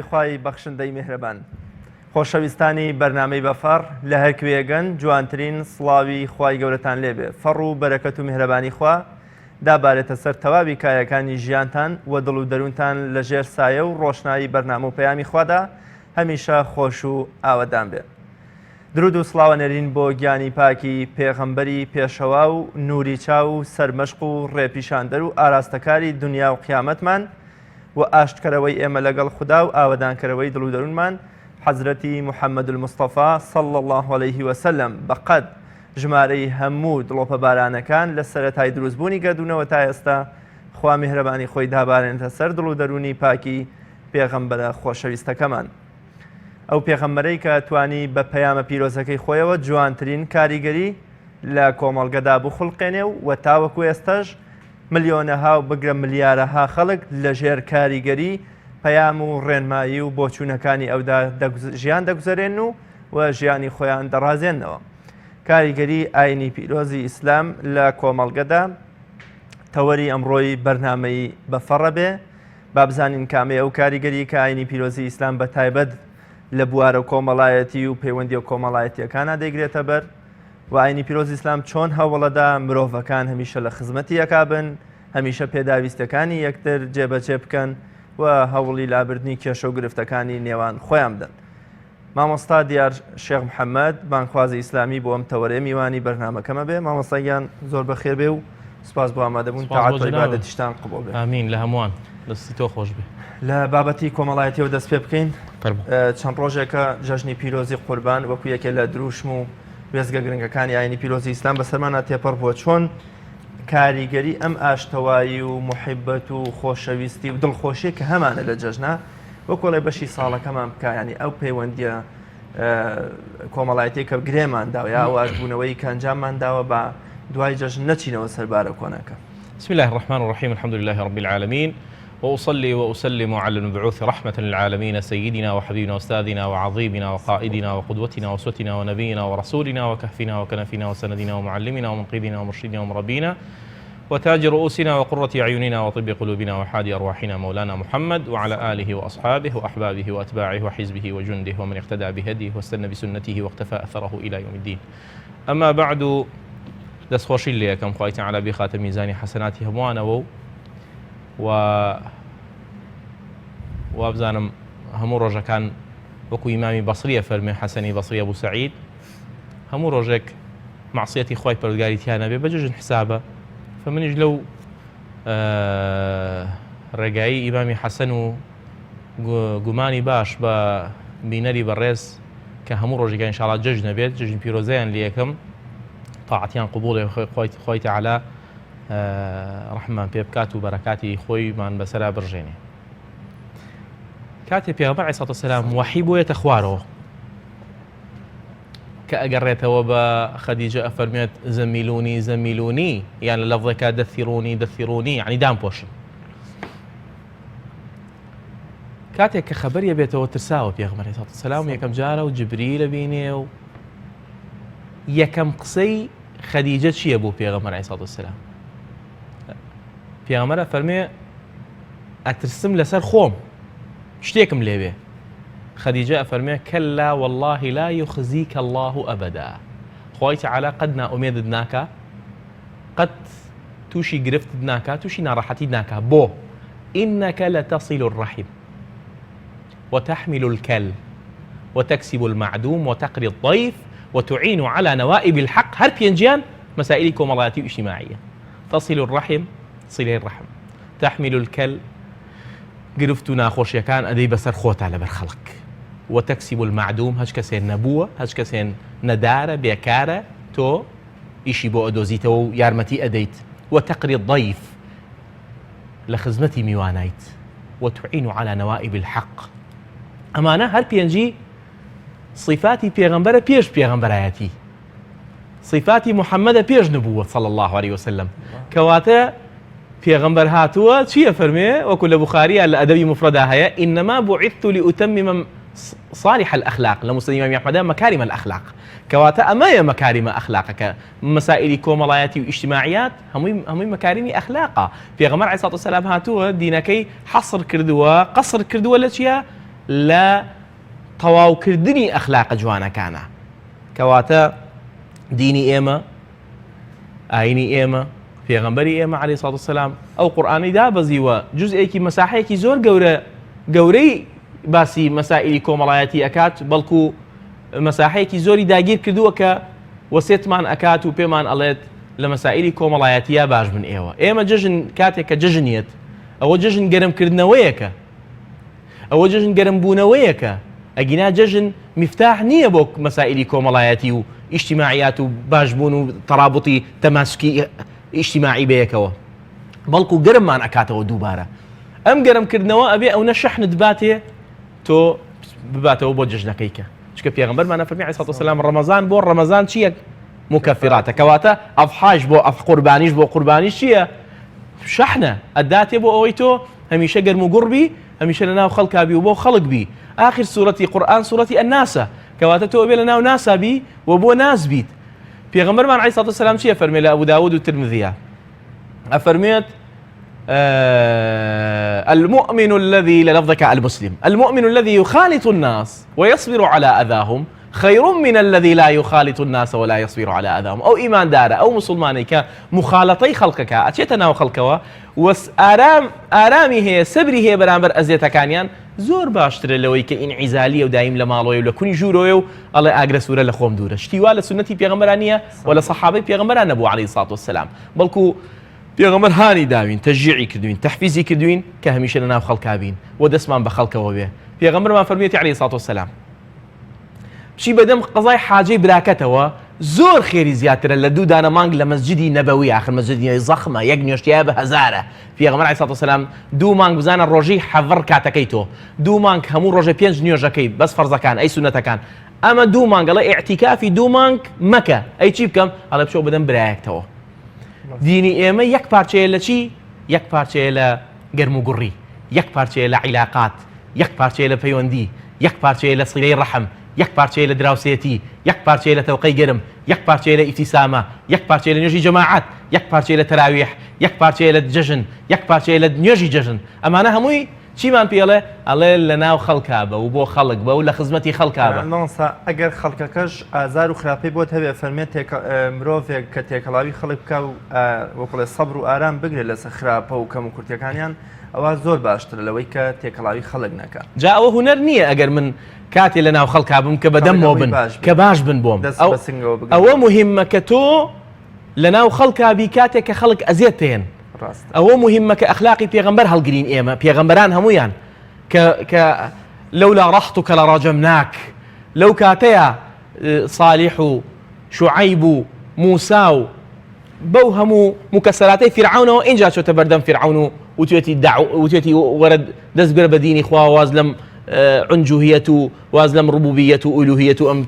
خوای بەخشندەی میهرەبان. خۆشەویستانی بەرنامەی بەفەڕ لە هەر کوێگەن جوانترین سڵاوی خوای گەورەتان لێبێ فەڕ و بەرەکەت و میهرەبانی خوا دابارێتە سەر تەواوی کایەکانی ژیانتان و دڵ و دەروونتان لە ژێر سایە و ڕۆشنایی بەرنامە و پەیامی خوادا هەمیشە خۆش و ئاوەدان بێ. درود و سڵاو ئەنێرین بۆ گیانی پاکی پێغەمبەری پێشەوا و نوری چاو و سەرمەشق و ڕێپیشاندەر و ئاراستەکاری دونیا و قیامەتمان و ئاشتکەرەوەی ئێمە لەگەڵ خودا و ئاوەدانکەرەوەی دڵ و دەروونمان حەزرەتی محمد المصطفی صلی اللە علیه وسلم بەقەد ژمارەی هەموو دڵۆپە بارانەکان لە سەرەتای دروستبوونی گەردوونەوە تا ئێستا خوا میهرەبانی خۆی دابارێنێتە سەر دڵ و دەروونی پاکی پێغەمبەرە خۆشەویستەکەمان. ئەو پێغەمبەرەی کە توانی بە پەیامە پیرۆزەکەی خۆیەوە جوانترین کاریگەری لە کۆمەڵگەدا بخولقێنێ و تاوەکو ئێستاش ملیۆنەها و بگرە ملیارەها خەڵک لەژێر کاریگەری پەیام و ڕێنمایی و بۆچوونەکانی ئەودا ژیان دەگوزەرێن و و ژیانی خۆیان دەڕازێنەوە. کاریگەری ئاینی پیرۆزی ئیسلام لە کۆمەڵگەدا تەوەری ئەمڕۆی بەرنامەی بەفەڕە بێ با بزانین کامەیە ئەو کاریگەری کە ئاینی پیرۆزی ئیسلام بە تایبەت لە بوارە کۆمەڵایەتی و پەیوەندیە کۆمەڵایەتیەکانە دەیگرێتە بەر و ئاینی پیرۆزی ئیسلام چۆن هەوڵەدا مرۆڤەکان هەمیشە لە خزمەتی یەکا بن هەمیشە پێداویستەکانی یەکتر جێبەجێ بکەن و هەوڵی لابردنی کێشە و گرفتەکانی نێوان خۆیان بدەن. مامۆستا دیار شێخ محەممەد بانگخوازی ئیسلامی بۆ ئەم تەوەرەیە میوانی بەرنامەکەمە بێ مامۆستا گیان زۆر بەخێر بێ و سپاس بۆ ئامادەبوون تاعەت و عیبادەتیشتان قبوڵ بێ. ئامین لە هەمووان دەستی تۆ خۆش بێ. لە بابەتی کۆمەڵایەتیەوە دەست پێ بکەین چەند ڕۆژێکە جەژنی پیرۆزی قوربان وەکو یەکێ لە دروشم و وێزگە گرنگەکانی ئاینی پیرۆزی ئیسلام بەسەرمانە تێپەڕ بووە چۆن کاریگەری ئەم ئاشتەوایی و محیبەت و خۆشەویستی و دڵخۆشیە کە هەمانە لە جەژنا وەکۆڵێ بەشی ساڵەکەمان بکە ینی ئەو پەیوەندیە کۆمەڵایەتی کە گرێمان داوە یا واشبوونەوەی کە ئەنجاممان داوە بە دوای جەژن نەچینەوە سەربارە کۆنەکە. بسم الله الرحمن الرحيم الحمد لله رب العالمين وأصلي وأسلم على المبعوث رحمة للعالمين سيدنا وحبيبنا وأستاذنا وعظيمنا وقائدنا وقدوتنا وأسوتنا ونبينا ورسولنا وكهفنا وكنفنا وسندنا ومعلمنا ومنقذنا ومرشدنا ومربينا وتاج رؤوسنا وقرة أعيننا وطب قلوبنا وحادي أرواحنا مولانا محمد وعلى آله وأصحابه وأحبابه وأتباعه وحزبه وجنده ومن اقتدى بهديه واستنى بسنته واقتفى أثره إلى يوم الدين أما بعد دەستخۆشی لێ یەکەم خوای تەعالا بیخاتە میزانی حەسەناتی هەمووانەوە و و وابزانم هەموو ڕۆژەکان وەکو ئیمامی بەسریە فەرمێ حەسەنی بەسری ئەبوو سەعید هەموو ڕۆژێک مەعسیەتی خوای پەروەردگاری تیا نەبێ بە جەژن حسابە فمنیش لەو ڕێگایی ئیمامی حەسەن و گومانی باش بە بینەری بەڕێز کە هەموو ڕۆژێکە ئینشاڵا جەژنە بێت جەژن پیرۆزەیان لەکەم تاعەتیان قبوڵێ خۆی خۆی تەعالا ڕەحممان پێ بکات و بەرەکاتی خۆیمان بەسەرا بڕژێنێ کاتێ پێغەمبەر علیه الصلاة والسلام وەحی بۆیەتە خوارەوە کە ئەگەڕێتەوە بە خەدیجە ئەفەرموێت زەمیلونی زەمیلونی یان لە لەفظێکا دەثیرونی دەثیرونی یعنی دامپۆشن کاتێک کە خەبەریە بێتەوە ترساوە پێغەمبەر علیه الصلاة والسلام یەکەم جارە و جبریل بینێ و یەکەم قسەی خەدیجە چییە بۆ پێغەمبەر علیه الصلاة والسلام پێغەمبەر فەرمێ ئەترسم لەسەر خۆم شتێکم لێوێ خەدیجە ئەفەرمێ کلا واللە لا یخزیک اللە ابدا خوای تعالی قەت نائومێدت ناکا قەت تووشی گرفتت ناکا تووشی ناڕەحەتیت ناکا بۆ انک لتصل الرحم وتحمل الكل وتكسب المعدوم وتقري الضيف وتعين على نوائب الحق هەر پێنجیان مەسائلی کۆمەڵایەتی و ئیجتیماعیە تصل الرحم صلەی ڕەحم تحمل الكل گرفت و ناخۆشیەکان ئەدەی بەسەر خۆتا لەبەر خەڵک وتکسب المعدوم هەچ کەسێ نەبووە هەچ کەسێ نەدارە بێکارە تۆ ئیشی بۆ ئەدۆزیتەوە و یارمەتی ئەدەیت وتقری الضیف لە خزمەتی میوانایت وتعین على نوائب الحق ئەمانە هەر پێنجی صفاتی پێغەمبەرە پێش پێغەمبەرایەتی صفاتی محمدە پێش نبووەت صلی اللە علیە وسلم کەواتە پێغەمبەر هاتووە چییە فەرمێ وەکو لە بخاریە لە ئەدەبی مفرەدا هەیە ئینما بعثت لأتمم صالح الأخلاق لە مسند ئیمامی ئەحمەدا مەکارم الأخلاق کەواتە ئەمەیە مەکاریمە ئەخلاقەکە مەسائلی کۆمەڵایەتی و ئیجتماعیات هەمووی هەمووی مەکاریمی ئەخلاقە پێغەمبەر علیه الصلاة والسلام هاتووە دینەکەی حەسر کردووە قەسر کردووە لە چیە؟ لە تەواوکردنی ئەخلاقە جوانەکانە. کەواتە دینی ئێمە، ئاینی ئێمە، پێغەمبەری ئێمە علیە سڵات وسلام ئەو قورئانەی دابەزیوە جزئێکی مەساحەیەکی زۆر گەورە گەورەی باسی مەسائلی کۆمەڵایەتی ئەکات، بەڵکو مەساحەیەکی زۆری داگیر کردووە کە وەسێتمان ئەکات و پێمان ئەڵێت لە مەسائلی کۆمەڵایەتییا باش بن ئێوە. ئێمە جەژن کاتێک کە جەژن یەت ئەوە جەژن گەرمکردنەوەیەکە، ئەوە جەژن گەرمبوونەوەیەکە، ئەگینا جەژن میفتاح نییە بۆ مەسائلی کۆمەڵایەتی و ئیجتیماعیات و باشبوون و تەرابوتی تەماسوکی ئیجتیماعی بەیەکەوە، بەڵکو گەرممان ئەکاتەوە دووبارە. ئەم گەرمکردنەوە ئەبێ ئەونە شەحنت باتێ تۆ بباتەوە بۆ جەژنەکەی کە چونکە پێغەمبەرمان ئەفەرمی عەلەیهی سڵات وسلام ڕەمەزان بۆ ڕەمەزان چییە مکەفراتە کەواتە ئەضحاش بۆ ئەف قوربانیش بۆ قوربانیش چییە شەحنە ئەداتێ بۆ ئەوەی تۆ هەمیشە گەرم و گوڕ بی هەمیشە لە ناو خەڵکا بی و بۆ خەڵک بی ئاخر سوورەتی قورئان سوورەتی ئەناسە کەواتە تۆ ئەبێ لە ناو ناسا بی و بۆ ناس بیت پێغەمبەرمان عەلەیهی سڵات وسلام چییە فەرمێ لە ئەبو داود و ترمذیە ئەفەرمێت المؤمن الذي للفظك المسلم المؤمن الذي يخالط الناس ويصبر على أذاهم خير من الذي لا يخالط الناس ولا يصبر على أذاهم. ئەو ئیماندارە ئەو موسڵمانەی کە موخالەتەی خەڵکەکە ئەچێتە ناو خەڵکەوە و ئارام ئارامی هەیە سەبری هەیە بەرامبەر ئەزێتەکانیان زۆر باشترە لەوەی کە ئینعیزالیە و دایم لە ماڵەوەی و لە کونی ژوورەوەی و ئەڵێ ئاگرە سوورە لە خۆم دوورە شتی وا لە سوننەتی پێغەمبەران نییە و لە سەحابەی پێغەمبەران نەبوو عەلەیهی سڵات وەسەلام بەڵکو پێغەمبەر هانی داوین، تەشجیعی کردوین، تەحفیزی کردوین کە هەمیشە لەناو خەڵکا بین و دەستمان بە خەڵکەوە بێ. پێغەمبەرمان فەرموویەتی علیە سڵات وسلام، بچی بەدەم قەزای حاجەی براکەتەوە زۆر خێری زیاترە لە دوو دانە مانگ لە مەسجدی نەبەوی، ئاخر مەسجدی نەبەوی زەخمە، یەک نوێژ تیایە بە هەزارە. پێغەمبەر علیە سڵات وسلام دوو مانگ بزانە ڕۆژی حەڤ ڕکاتەکەی تۆ، دوو مانگ هەموو ڕۆژێ پێنج نوێژەکەی بەس فەرزەکان ئەی سوننەتەکان، ئەمە دوو مانگ ئەڵێ ئیعتیکافی دوو مانگ مەکە، ئەی چی بکەم؟ ئەڵێ بچۆ بەدەم برایەکتەوە. دینی ئێمە یەک پارچەیە لە چی؟ یەک پارچەیە لە گەرموگوڕی، یەک پارچەیە لە عیلاقات، یەک پارچەیە لە پەیوەندی، یەک پارچەیە لە سیلەی ڕەحم، یەک پارچەیە لە دراوسێتی، یەک پارچەیە لە تەوقەی گەرم، یەک پارچەیە لە ئیبتیسامە، یەک پارچەیە لە نوێژی جەماعەت، یەک پارچەیە لە تەراویح، یەک پارچەیە لە جەژن، یەک پارچەیە لە نوێژی جەژن. ئەمانە هەمووی چیمان پێ ئەڵێ؟ ئەڵێ لە ناو خەڵکا بە و بۆ خەڵک بە و لە خزمەتی خەڵکا بە. مامۆستا ئەگەر خەڵکەکەش ئازار و خراپەی بۆت هەبێ فەرمێ مرۆڤێک کە تێکەڵاوی خەڵک بکا و وەکڵێ سەبر و ئارام بگرێت لەسەر خراپە و کەم و کورتەکانیان ئەوە زۆر باشترە لەوەی کە تێکەڵاوی خەڵک نەکا. جا ئەوە هونەر نییە ئەگەر من کاتێ لە ناو خەڵکا بم کە بەدەمەوە بن کە باش بن بۆم ئەوە موهیممە کە تۆ لە ناو خەڵکا بی کاتێک کە خەڵک ئەزێت تێن ئەوە موهیممە کە ئەخلاقی پێغەمبەر هەڵگرین ئێمە پێغەمبەران هەموویان کە کە لەولا ڕەحتک لەڕەجەمناک لەو کاتەیە صالح و شعیب و موسا و بەو هەموو مکەسەراتەی فیرعەونەوە ئینجا چۆتە بەردەم فیرعەون و وتوێتی وتوێتی وەرە دەست بگرە بە دینی خوا واز لەم عنجوهیەت و واز لەم ڕبوبیەت و ئولوهیەت و ئەم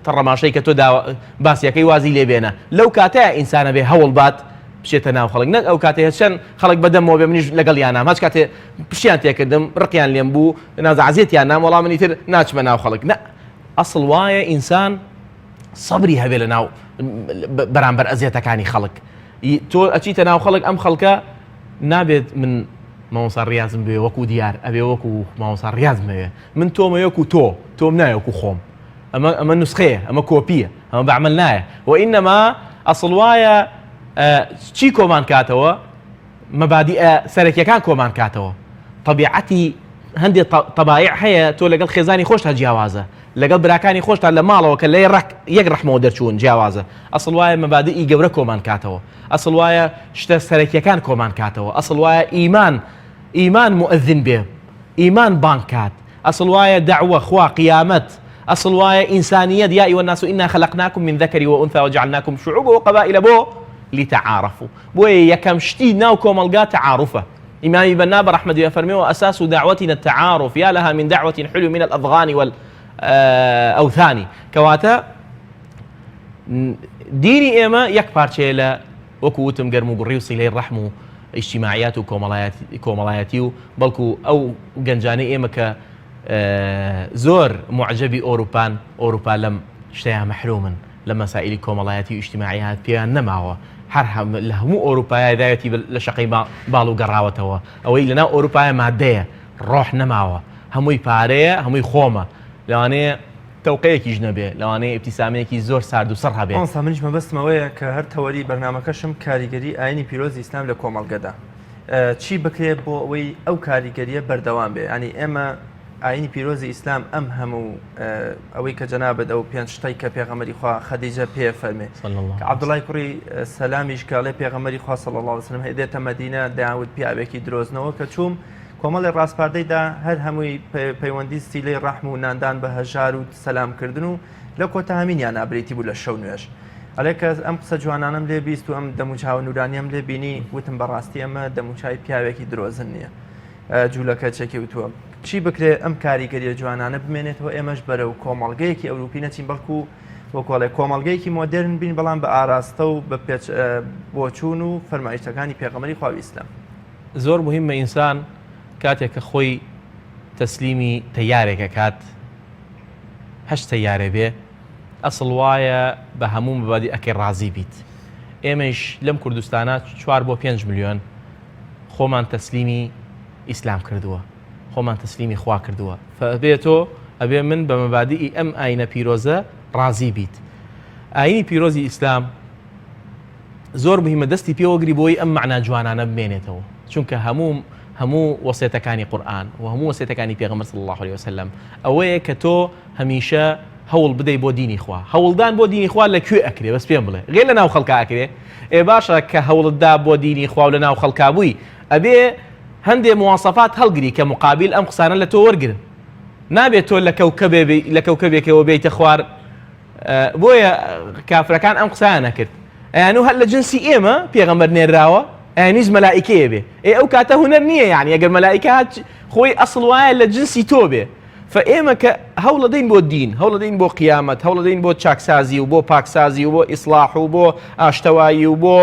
تەڕەماشەی کە تۆ باسیەکەی وازی لێ بێنە لەو کاتەیە ئینسانە بێ هەوڵ بات بچێتە ناو خەڵک نەک ئەو کاتێ چەند خەڵک بەدەمەوە بێ منیش لەگەڵیانام هەچ کاتێ پشتیان تێکردم ڕقیان لێم بوو نازعزیەتیان نام وەڵام منی تر ناچمە ناو خەڵک نە ئەسڵ وایە ئینسان سەبری هەبێ لە ناو بەرامبەر ئەزیەتەکانی خەڵک تۆ ئەچیتە ناو خەڵک ئەم خەڵکە نابێت من مامۆسا ڕاضم بێ وەکو دیار ئەبێ وەکو مامۆسا ڕاضمەوێ من تۆمە وەکو تۆ تۆم نایە وەکو خۆم ئەمە ئەمە نسخەیە ئەمە کۆپیە ئەمە بەعمل نایە و ئینەما ئەسڵ وایە چی کۆمان کاتەوە مەبادیئە سەرەکیەکان کۆمان کاتەوە طبیعەتی هەندێک تەبایع هەیە تۆ لەگەڵ خێزانی خۆشتا جیاوازە لەگەڵ براکانی خۆشتا لە ماڵەوە کە لە ڕەک یەک ڕەحمەوە دەرچوون جیاوازە ئەسڵ وایە مەبادئی گەورە کۆمان کاتەوە ئەسڵ وایە شتە سەرەکیەکان کۆمان کاتەوە ئەسڵ وایە ئیمان ئیمان موئەزین بێ ئیمان بانگ کات ئەسڵ وایە دەعوە خوا قیامەت ئەسڵ وایە ئینسانیەت یا ایها الناس انا خلقناکم من ذکر و انثی وجعلناکم شعوبا وقبائل بۆ لتعارفوا بۆیە یەکەم شتی ناو کۆمەڵگا تەعاروفە ئیمامی بەنا بە ڕەحمەتی ئەفەرمێ و اساس دعوتنا التعارف یا لها من دعوة حلو من الاضغان والاوثان کەواتە دینی ئێمە یەک پارچەیە لە وەکو وتم گەرم و گوڕی و سیلەی ڕەحم و ئیجتیماعیات و کۆمەڵایەتی و بەڵکو ئەو گەنجانەی ئێمە کە زۆر موعجەبی ئۆروپان ئۆروپا لەم شتەیان مەحرومن لە مەسائیلی کۆمەڵایەتی و ئیجتیماعیات پێیان نەماوە هەر لە هەموو ئۆروپایە داوێتی لە شەقەی باڵ و گەڕاوەتەوە ئەوەی لەناو ئۆروپایە مادەیە ڕۆح نەماوە. هەمووی پارەیە هەمووی خۆمە لەوانەیە تەوقەیەکیش نەبێ لەوانەیە ئیبتیسامەیەکی زۆر سارد و سڕ هەبێ. مامۆستا منیش مەبەستم ئەوەیە کە هەر تەوەری بەرنامەکەشم کاریگەری ئاینی پیرۆزی ئیسلام لە کۆمەڵگەدا چی بکرێ بۆ ئەوەی ئەو کاریگەریە بەردەوام بێ ینی ئێمە ئاینی پیرۆزی ئیسلام ئەم هەموو ئەوەی کە جەنابت ئەو پێنج شتەی کە پێغەمبەری خوا خەدیجە پێ فەرمێ کە عەبدوڵای کوڕی سەلامیش کە ئەڵێ پێغەمبەری خوا صلی الله علیه وسلم دێتە مەدینە دەیانوت پیاوێکی درۆزنەوە کە چووم کۆمەڵی ڕاسپاردەی دا هەر هەمووی پەیوەندی سیلەی ڕەحم و ناندان بە هەژار و سەلامکردن و لە کۆتا هەمینیان بریتی بوو لە شەو نوێژ. ئەڵێ کە ئەم قسە جوانانەم لێ بیست و ئەم دەموچاوە نورانیەم لێ بینی وتم بەڕاستی ئەمە دەموچای پیاوێکی درۆزن نییە. جولەکە چەکی وتووە چی بکرێ ئەم کاریگەریە جوانانە بمێنێتەوە ئێمەش بەرەو کۆمەڵگەیەکی ئەوروپی نەچین بەڵکو وەکۆڵێ کۆمەڵگەیەکی مۆدێرن بین بەڵام بە ئاراستە و بە پێچ بۆچوون و فەرمایشتەکانی پێغەمبەری خوا و ئیسلام. زۆر موهیمە ئینسان کاتێک کە خۆی تەسلیمی تەیارێک ئەکات هەچ تەیارێ بێ ئەسڵ وایە بە هەموو مەبادیئەکەی ڕازی بیت ئێمەیش لەم کوردستانە چوار بۆ پێنج ملیۆن خۆمان تەسلیمی ئیسلام کردووە خۆمان تەسلیمی خوا کردووە فەبێ تۆ ئەبێ من بە مەبادیئی ئەم ئاینە پیرۆزە ڕازی بیت ئاینی پیرۆزی ئیسلام زۆر مهمە دەستی پێوەگری بۆی ئەم مەعنا جوانانە بمێنێتەوە چونکە هەموو هەموو وەسێتەکانی قورئان و هەموو وەسێتەکانی پێغەمبەر صلی الله علیه وسلم ئەوەیە کە تۆ هەمیشە هەوڵ بدەی بۆ دینی خوا هەوڵدان بۆ دینی خوا لە کوێ ئەکرێ بەس پێم بڵێ غێر لە ناو خەڵکا ئەکرێ ئێ باشە کە هەوڵت دا بۆ دینی خوا و لە ناو خەڵکا بووی ئەبێ هەندێ مواصفات هەڵگری کە مقابل ئەم قسانە لە تۆ وەرگرن نابێت تۆ لە کەوکەبێ لە کەوکەبێکەوە بێیتە خوار بۆیە کافرەکان ئەم قسەیان نەکرد ئەیانو هەر لە جنسی ئێمە پێغەمبەر نێراوە ئەیانویست مەلائیکەیە بێ ئێ ئەو کاتە هونەر نییە یعنی ئەگەر مەلائیکە هات خۆی ئەسڵ وایە لە جنسی تۆ بێ فئێمە کە هەوڵەدەین بۆ دین هەوڵەدەین بۆ قیامەت هەوڵەدەین بۆ چاکسازی و بۆ پاکسازی و بۆ ئیسلاح و بۆ ئاشتەوایی و بۆ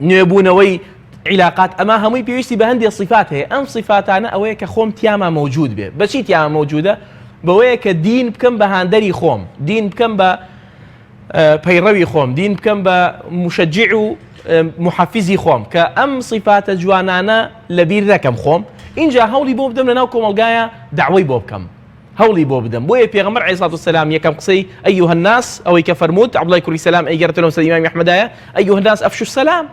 نوێبوونەوەی عیلاقات ئەمە هەمووی پێویستی بە هەندێ صفات هەیە ئەم صفاتانە ئەوەیە کە خۆم تیاما مەوجود بێ بەچی تیاما مەوجودە بەوەیە کە دین بکەم بە هاندەری خۆم دین بکەم بە پەیڕەوی خۆم دین بکەم بە مشەجع و محەفیزی خۆم کە ئەم صفاتە جوانانە لەبیر نەکەم خۆم اینجا هەوڵی بۆ بدەم لەناو کۆمەڵگایە داوای بۆ بکەم هەوڵی بۆ بدەم بۆیە پێغەمبەر علیه الصلاة والسلام یەکەم قسەی أيها الناس ئەوەی کە فەرمووت عەبدوڵای کوڕی سەلام ئەیگەڕێتەوە لە مسند ئیمامی ئەحمەدایە أيها الناس أفشوا السلام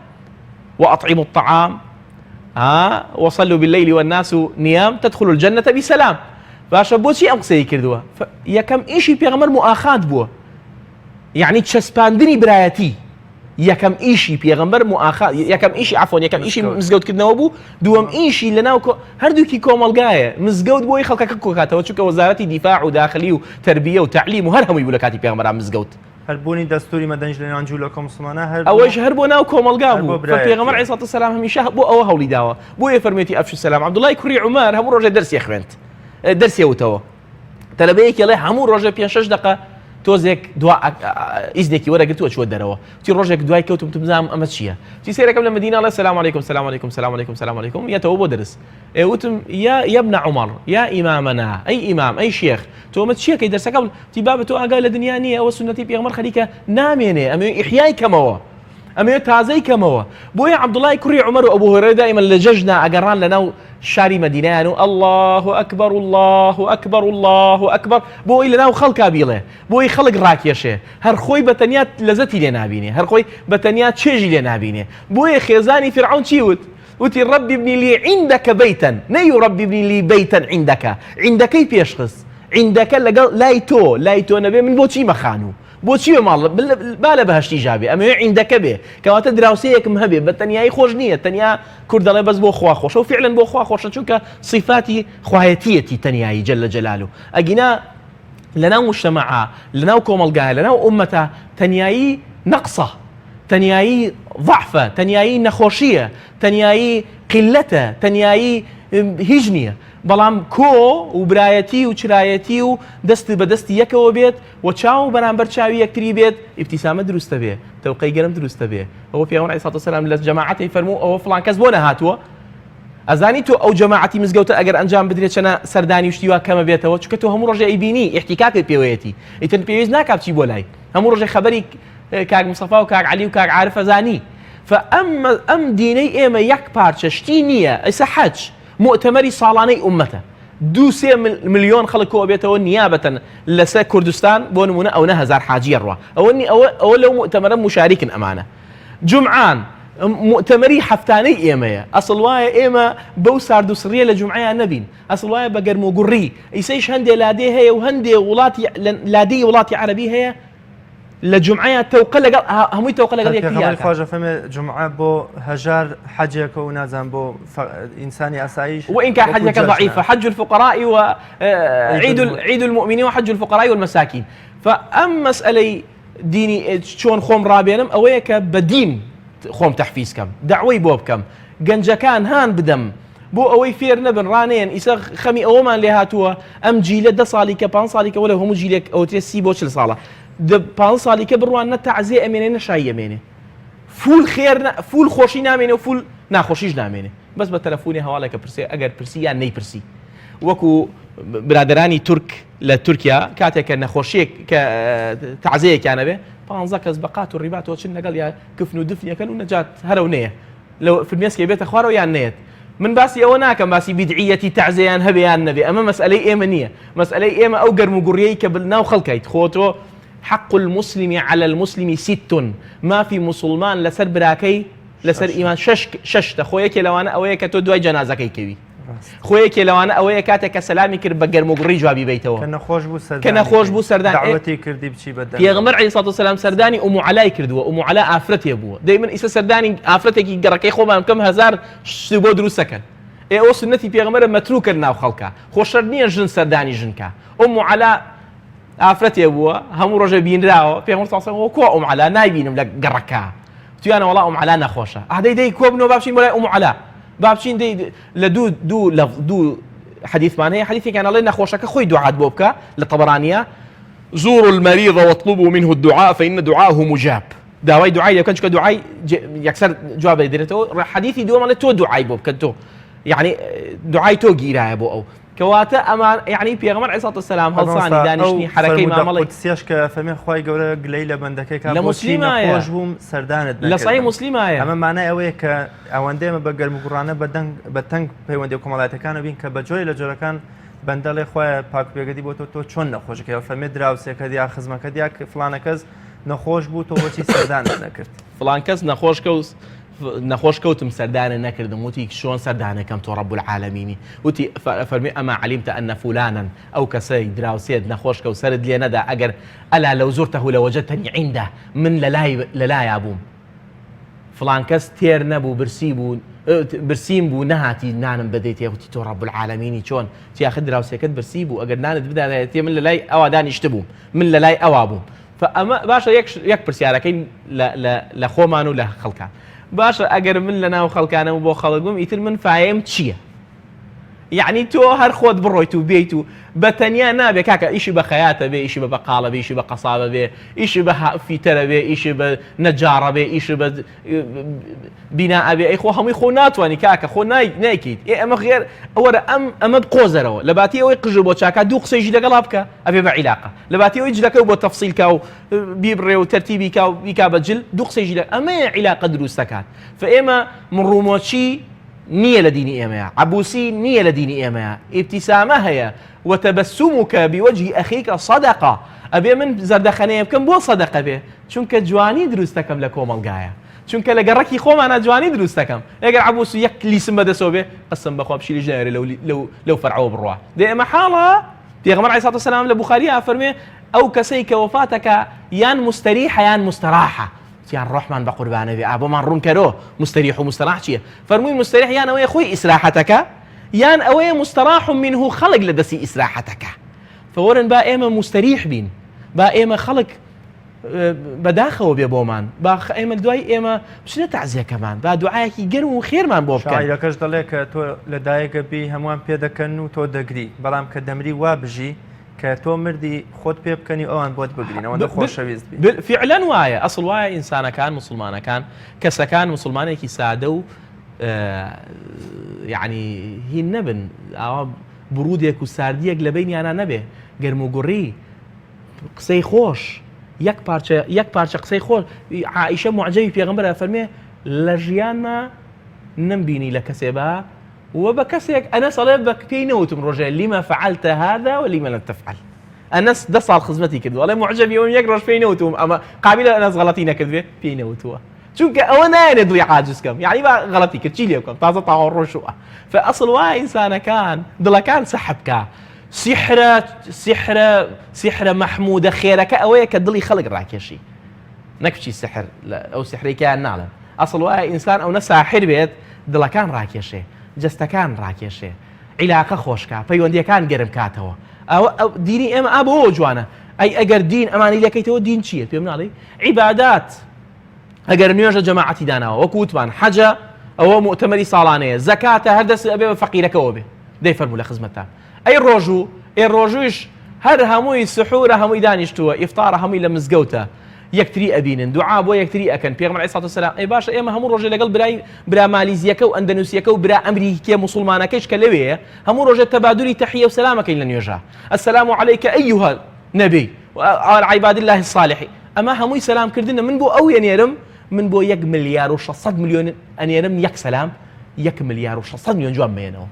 وأطعموا الطعام ها وصلوا بالليل والناس نيام تدخلوا الجنة بسلام باشە بۆچی ئەم قسەی کردووە یەکەم ئیشی پێغەمبەر موئاخات بووە یعنی چەسپاندنی برایەتی یەکەم ئیشی پێغەمبەر موئاخا یەکەم ئیشی عەفوەن یەکەم ئیشی مزگەوتکردنەوە بوو دووەم ئیشی لەناو هەردووکی کۆمەڵگایە مزگەوت بۆی خەڵکەکە کۆکاتەوە چونکە وەزارەتی دیفاع و داخلی و تەربیە و تەعلیم و هەر هەمووی بوو لە کاتی پێغەمبەران مزگەوت. هەر بوونی دەستوری مەدەنیش لە نێوان جوولەکە و موسڵمانە هەر ئەوەش هەر بۆ ناو کۆمەڵگا بوو پێغەمبەر علیه الصلاة والسلام هەمیشە بۆ ئەوە هەوڵی داوە بۆیە فەرموویەتی أفشوا السلام عەبدوڵای کوڕی عومەر هەموو ڕۆژێ دەرسی خوێند دەرسی وتەوە تەلەبەیەکی ئەڵێ هەموو ڕۆژێ پێ شەش دقە تۆزێک دوا ئیزنێکی وەرەگرتووە چوە دەرەوە تی ڕۆژێک دوای کەوتم تم بزانم ئەمە چییە تی سێرەکەم لە مدینە ئەڵێ سلام علیکم سلام علیکم سلام علیکم سلام علیکم یەتەوە بۆ دەرس ئێ وتم یا یا ابن عمر یا ئیمامنا ئەی ئیمام ئەی شێخ تۆ ئەمە چیەکەی دەرسەکە تی بابە تۆ ئاگا لە دنیا نییە ئەوە سوننەتی پێغەمبەر خەریکە نامێنێ ئەمەوێ ئیحیای کەمەوە ئەمەوێ تازەی کەمەوە بۆیە عەبدوڵای کوڕی عومەر و ئەبوو هورەیرە دائیما لە جەژنا ئەگەڕان لەناو شاری مەدینەیان و اللە اکبر اللە اکبر اللە اکبر بۆ ئەوەی لەناو خەڵکا بیڵێ بۆ ئەوەی خەڵک ڕاکێشێ هەر خۆی بە تەنیا لەزەتی لێ نابینێ هەر خۆی بە تەنیا چێژی لێ نابینێ بۆیە خێزانی فیرعەون چی وت وتی رب ابن لي عندك بيتا نەی رب ابن لي بيتا عندك عندەکەی پێشخست عندەکە لەگەڵ لای تۆ لای تۆ نەبێ من بۆ چیمە خانوو بۆچی بە ماڵ با لە بەهەشتی ژا بێ ئەمەوێ عیندەکە بێ کەواتە دراوسێیەکم هەبێ بە تەنیایی خۆش نییە تەنیا کورد دەڵێ بەس بۆ خوا خۆشە و فعلا بۆ خوا خۆشە چونکە صفاتی خوایەتیەتی تەنیایی جل جلاله ئەگینا لەناو مجتەمەعا لەناو کۆمەڵگایە لەناو ئومەتە تەنیایی نەقسە تەنیایی ضعفە تەنیایی نەخۆشیە تەنیایی قلەتە تەنیایی هیچ نییە بەڵام کۆ و برایەتی و چرایەتی و دەست بە دەستی یەکەوە بێت و چاو بەرامبەر چاوی یەکتری بێت ئیبتیسامە دروست دەبێ تەوقەی گەرم دروست دەبێ ئەوە پێغەمبەر علیه الصلاة والسلام لە جەماعەتی فەرموو ئەوە فڵان کەس بۆ نەهاتووە ئەزانی تۆ ئەو جەماعەتی مزگەوتە ئەگەر ئەنجام بدرێت چەنە سەردانی و شتی وا کەمە بێتەوە چونکە تۆ هەموو ڕۆژێ ئەیبینی ئیحتیکاکت پێوەیەتی ئیتر پێویست ناکا بچی بۆ لای هەموو ڕۆژێ خەبەری کاک مستەفا و کاک عەلی و کاک عارف ئەزانی فئەم ئەم دینەی ئێمە یەک پارچە شتی نییە ئیسا حەج. موئتەمەری ساڵانەی ئوممەتە دوو سێ ملیۆن خەڵک کۆ ئەبێتەوە نیابەتەن لەسەر کوردستان بۆ نمونە ئەونە هەزار حاجیە ڕوا ئەوە نی ئەوە ئەوە لەو موئتەمەرە موشاریکن ئەمانە جومعان موئتەمەری هەفتانەی ئێمەیە ئەسڵ وایە ئێمە بەو سارد و سڕیە لە جومعەیان نەبین ئەسڵ وایە بە گەرم و گوڕی ئیسەیش هەندێ لادێ هەیە و هەندێ وڵاتی لادێی وڵاتی عەرەبی هەیە لە جومعەیا تەوقە لەگەڵ هەمووی تەوقە لەگەڵ یەکتری پێغەمبەری خواش ئەفەرمێ جومعە بۆ هەژار حەجێکە و نازانم بۆ ئینسانی ئاساییش وإن كان حجك ضعيفة حج الفقراء وعيد عيد المؤمنين وحج الفقراء والمساكين فئەم مەسئلەی دینی چۆن خۆم ڕابێنم ئەوەیە کە بە دین خۆم تەحفیز کەم دەعوەی بۆ بکەم گەنجەکان هان بدەم بۆ ئەوەی فێر نەبن ڕانەیەن ئیسە خەمی ئەوەمان لێ هاتووە ئەم جیلە دە ساڵی کە پان ساڵی کە وەلە هەموو جیلێک ئەوترێ سی بۆ چل ساڵە دە پان ساڵی کە بڕوان نە تەعزیە ئەمێنێ نە شایی ئەمێنێ فول خێر فول خۆشی نامێنێ و فول ناخۆشیش نامێنێ بەس بە تەلەفۆنی هەواڵێکە پرسێ ئەگەر پرسی یان نەیپرسی وەکو برادرانی تورک لە تورکیا کاتێک کە نەخۆشیەک کە تەعزەیەکیان ئەبێ پانزە کەس بە قات و ڕیباتەوە چن لەگەڵ یا کفن و دفنیەکەن و نەجات هەرەو نەیە لە فرمێسکێ بێتە خوارەوە یان نەیەت من باسی ئەوە ناکەم باسی بیدعیەتی تەعزەیان هەبێ یان نەبێ ئەمە مەسئلەی ئێمە نییە مەسئلەی ئێمە ئەو گەرم و گوڕیەی کە ناو خەڵکایت خۆ تۆ حق المسلم على المسلم ست مافی موسڵمان لەسەر براکەی لەسەر ئیمان شەش شەشتە خۆ یەکێ لەوانە ئەوەیە کە تۆ دوای جەنازەکەی کەوی خۆ یەکێ لەوانە ئەوەیە کاتێک کە سەلامی کرد بە گەرم و گوڕی جوابی بەیتەوە کە نەخۆش بوو سەردانی کە نەخۆش بوو سەردان دەعوەتی کردی بچی بە دەمی. پێغەمبەر عەلەیهی سڵات وسەلام سەردانی ئوم عەلای کردووە ئوم عەلا ئافرەتێ بووە دەی من ئیسە سەردانی ئافرەتێکی گەڕەکەی خۆمان بکەم هەزار شت بۆ دروست ئەکەن ئێ ئەوە سوننەتی پێغەمبەرە مەتروکە لەناو خەڵکا خۆ شەرت نییە ژن سەردانی ژن کا ئوم عەلا ئافرەتێ بووە هەموو ڕۆژێ بینراوە پێغەمبەر صلی الله علیه و کوا ئوم عەلا نایبینم لە گەڕەکە وتویانە وەڵا ئوم عەلا نەخۆشە ئاه دەی دەی کۆبنەوە با بچین بۆ لای ئوم عەلا با بچین دەی لە دوو دوو لە دوو حەدیثمان هەیە حەدیثێکیان ئەڵێ نەخۆشەکە خۆی دوعات بۆ بکە لە طبرانیە زوروا المريض واطلبوا منه الدعاء فإن دعاءه مجاب داوای دوعای لێ بکەن چونکە دوعای یەکسەر جواب دەدرێتەوە حەدیثی دووەم ئەڵێ تۆ دوعای بۆ بکە تۆ یعنی دوعای تۆ گیرایە بۆ ئەو کەواتە ئەمان یعنی پێغەمبەر علیه الصلاة والسلام هەڵسانی دانیشتنی حرەکەی مامەڵەی قودسیەش کە فەرمی خوای گەورە گلەی لە بەندەکەی کا لە بۆچی موسلیمایە. نەخۆش بووم سەردانت لە صحیح نەکردم موسلیمایە. ئەمە مانای ئەوەیە کە ئەوەندە ئێمە بە گەرموگوڕانە بە دەنگ بە تەنگ پەیوەندیە کۆمەڵایەتەکانە بین کە بە جۆرێ لە جۆرەکان بەندە ڵێ خوایە پاک و پێگەدی بۆ تۆ تۆ چۆن نەخۆشەکەی فەرمێ دراوسێکەت یا خزمەکەت یا فڵانە کەس نەخۆش بوو تۆ بۆچی سەردانت نەکرد فڵان کەس نەخۆش کەوت نەخۆش کەوتم سەردانت نەکردم وتی چۆن سەردانەکەم تۆ رب العالمینی وتی فەرمی اما علمت ان فلانا ئەو کەسەی دراوسێت نەخۆش کەوت سەرت لێ نەدا ئەگەر الا لو زرته لوجدتنی عنده من لەلای لەلایا بووم فڵان کەس تێر نەبوو برسی بوو برسیم بوو نەهاتی نانم بدەیتێ وتی تۆ رب العالمینی چۆن وتی ئاخر دراوسێکەت برسی بوو ئەگەر نانت بدایەتێ من لەلای ئەوا دانیشتبووم من لەلای ئەوا بووم فە ئەمە باشە یەک یەک پرسیارەکەی لە لە لە خۆمان و لە خەڵکان باشە ئەگەر من لە ناو خەڵکانم و بۆ خەڵک بم ئیتر من فایەم چییە؟ یعنی تۆ هەر خۆت بڕۆیت و بێیت و بە تەنیا نابێ کاکە ئیشی بە خەیاتە بێ ئیشی بە بەقاڵە بێ ئیشی بە قەسابە بێ ئیشی بە فیتەرە بێ ئیشی بە نەجاڕە بێ ئیشی بە بینا ئەبێ ئەی خۆ هەمووی خۆ ناتوانی کاکە خۆ نایکەیت ئێ ئەمە غێر وەرە ئەم ئەمە بقۆزەرەوە لە باتی ئەوەی قژ بۆ چاکا دوو قسەیشی لەگەڵا بکە ئەبێ بە عیلاقە لە باتی ئەوەی جلەکە بۆ تەفسیل کا و بیبڕێ و تەرتیبی کا و بیکا بە جل دوو قسەیشی لە ئەمەیە عیلاقە دروست دەکات فە ئێمە مڕومۆچی نییە لە دینی ئێمەیە عەبوسی نییە لە دینی ئێمەیە ئیبتیسامە هەیە وتبسمک بوجه اخیک صدقە ئەبێ من زەردەخەنەیە بکەم بۆ سەدەقە بێ چونکە جوانی دروست دەکەم لە کۆمەڵگایە چونکە لە گەڕەکی خۆمانا جوانی دروست دەکەم ئەگەر عەبوس یەک لیسم بەدەسەوە بێ قسم بەخوا پشیلیش نایەرێ لەو لەو لەو فەرعەوە بڕوا دێ ئێمە حاڵە پێغەمبەر علیه الصلاة والسلام لە بوخاری ئەفەرمێ ئەو کەسەی کە وەفاتەکە یان مستەریحە یان مستەراحە وتیان ڕۆحمان بە قوربانە بێ ئا بۆمان ڕوونکەرۆ مستەریح و مستەراح چییە فەرمووی مستەریح یان ئەوەیە خۆی ئیسراحەتەکە یان ئەوەیە مستەراح منه خەڵک لە دەستی ئیسراحەتەکە فەوەرن با ئێمە مستەریح بین با ئێمە خەڵک بەداخەوە بێ بۆمان با ئێمە دوای ئێمە بچنە تەعزیەکەمان با دوعایەکی گەرم و خێرمان بۆ بکەن. شاعیرەکەش دەڵێ کە تۆ لە دایکە بی هەمووان پێ دەکەن و تۆ دەگری بەڵام کە دەمری وا بژی کە تۆ مردی خۆت پێ بکەنی و ئەوان بۆت بگرین ئەوەندە خۆشەویست بی. فعلا وایە ئەسڵ وایە ئینسانەکان موسڵمانەکان کەسەکان موسڵمانێکی سادە و یعنی هین نەبن ئاوا بڕودێک و ساردیەک لە بینیانە نەبێ گەرموگوڕی قسەی خۆش یەک پارچە یەک پارچە قسەی خۆش عائیشە معجەبی پێغەمبەر ئەفەرمێ لە ژیانما نەمبینی لە کەسێ بە و بە کەسێک ئەنەس ئەڵێ بە پێی نەوتم ڕۆژێ لما فعلت هذا ولما لم تفعل ئەنەس دە ساڵ خزمەتی کردووە ئەڵێ معجبی ئەوم یەک ڕۆژ پێی نەوتوم ئەمە قابلە ئەنەس غەڵەتی نەکردبێ پێی نەوتووە چونکە ئەوە نایەنێ دڵی عاجز کەم یعنی با غەڵەتی کرد چی لێ بکەم تازە تاوە ڕۆشووە فەئەسڵ وایە ئینسانەکان دڵەکان سەحب کا سیحرە سیحرە سیحرە مەحموودە خێرەکە ئەوەیە کە دڵی خەڵک ڕاکێشی نەک بچی سحر ئەو سحرەی کەیان ناڵێن ئەسڵ وایە ئینسان ئەونە ساحر بێت دڵەکان ڕاکێشێ جەستەکان ڕاکێشێ عیلاقە خۆشکا پەیوەندیەکان گەرم کاتەوە ئەوە دینی ئێمە ئا بۆ جوانە ئەی ئەگەر دین ئەمانی لەکەیتەوە دین چییە پێم ناڵێی عیبادات ئەگەر نوێژە جەماعەتی داناوە وەکو وتمان حەجە ئەوە موتەمەری ساڵانەیە زەکاتە هەر دەست ئەبێ بە فەقیرەکەوە بێ دەی فەرموو لە خزمەتتان ئەی ڕۆژوو ئێ ڕۆژوویش هەر هەمووی سحورە هەمووی دانیشتووە ئیفتارە هەمووی لە مزگەوتە یەکتری ئەبینن دوعا بۆ یەکتری ئەکەن پێغەمبەر علیه الصلاة والسلام ئەی باشە ئێمە هەموو ڕۆژێ لەگەڵ برای برا مالیزیەکە و ئەندەنوسیەکە و برا ئەمریکیە موسڵمانەکەیش کە لەوێیە هەموو ڕۆژێ تەبادلی تەحیە و سەلام ئەکەین لە نوێژا السلام علیک ایها النبی وعلى عباد الله الصالحین ئەمە هەمووی سەلام کردنە من بۆ ئەو ئەنێرم من بۆ یەک ملیار و 600 ملیۆن ئەنێرم یەک سەلام یەک ملیار و 600 ملیۆن جواب مێنەوە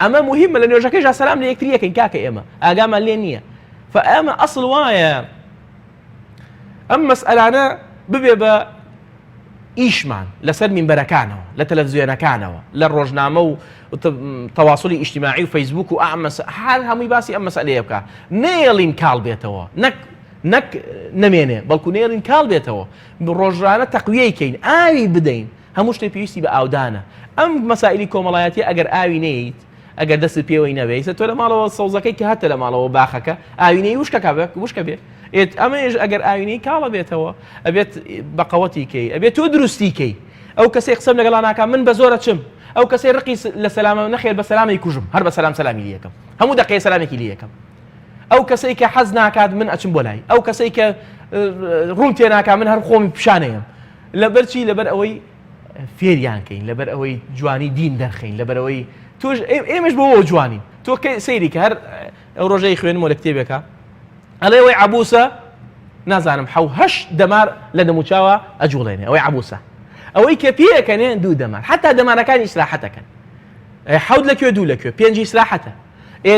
ئەمە موهیمە لە نوێژەکەیشا سەلام لە یەکتری ئەکەین کاکە ئێمە ئاگامان لێ نییە فئەمە ئەسڵ وایە ئەم مەسئلانە ببێ بە ئیشمان لەسەر مینبەرەکانەوە لە تەلەڤزیۆنەکانەوە لە ڕۆژنامە و تەواصلی ئیجتیماعی و فەیسبوک و ئەم هەر هەمووی باسی ئەم مەسئلەیە بکە نەیەڵین کاڵ بێتەوە نەک نەک نەمێنێ بەڵکو نێڵین کاڵ بێتەوە ڕۆژانە تەقویەی کەین ئاوی بدەین هەموو شتێک پێویستی بە ئاودانە. ئەم مەسائیلی کۆمەڵایەتیە ئەگەر ئاوی نەیەیت، ئەگەر دەستت پێوەی نەبێ، ئیستا تۆ لە ماڵەوە سەوزەکەی کە هەتە لە ماڵەوە باخەکە ئاوی نەی وشکە کا وشکە بێ. ئێ ئەمەیش ئەگەر ئاوی نەی کاڵە بێتەوە، ئەبێت بە قەوەتی کەی، ئەبێت تۆ دروستی کەی. ئەو کەسەی قسەم لەگەڵا ناکا من بە زۆر ئەچم. ئەو کەسەی ڕقی لە سەلامە نەخێر بە سەلام ئەیکوژم، هەر بە سەلام سەلامی لێ ئەکەم. هەموو دەقەیە سەلامێکی لێ ئەکەم. ئەو کەسەی کە حەز ناکات من ئەچم بۆ لای. ئەو کەسەی کە ڕووم تێ ناکا من هەر خۆمی پیشان ئەیەم. لەبەر چی لەبەر ئەوەی فێریان کەین لەبەر ئەوەی جوانی دین دەرخەین لەبەر ئەوەی تۆش ئێمەش بۆ جوانین تۆ کە سەیری کە هەر ئەو ڕۆژەی خوێنمەوە لە کتێبێکە ئەڵێ ئەوەی عەبوسە نازانم حەو هەشت دەمار لە دەموچاوە ئەجوڵێنێ ئەوەی عەبوسە ئەوەی کە پێەکەنێ دوو دەمار حتا دەمارەکانی ئیسراحەتەکەن حەوت لە کوێ دوو لە کوێ پێنجی ئیسراحەتە ئێ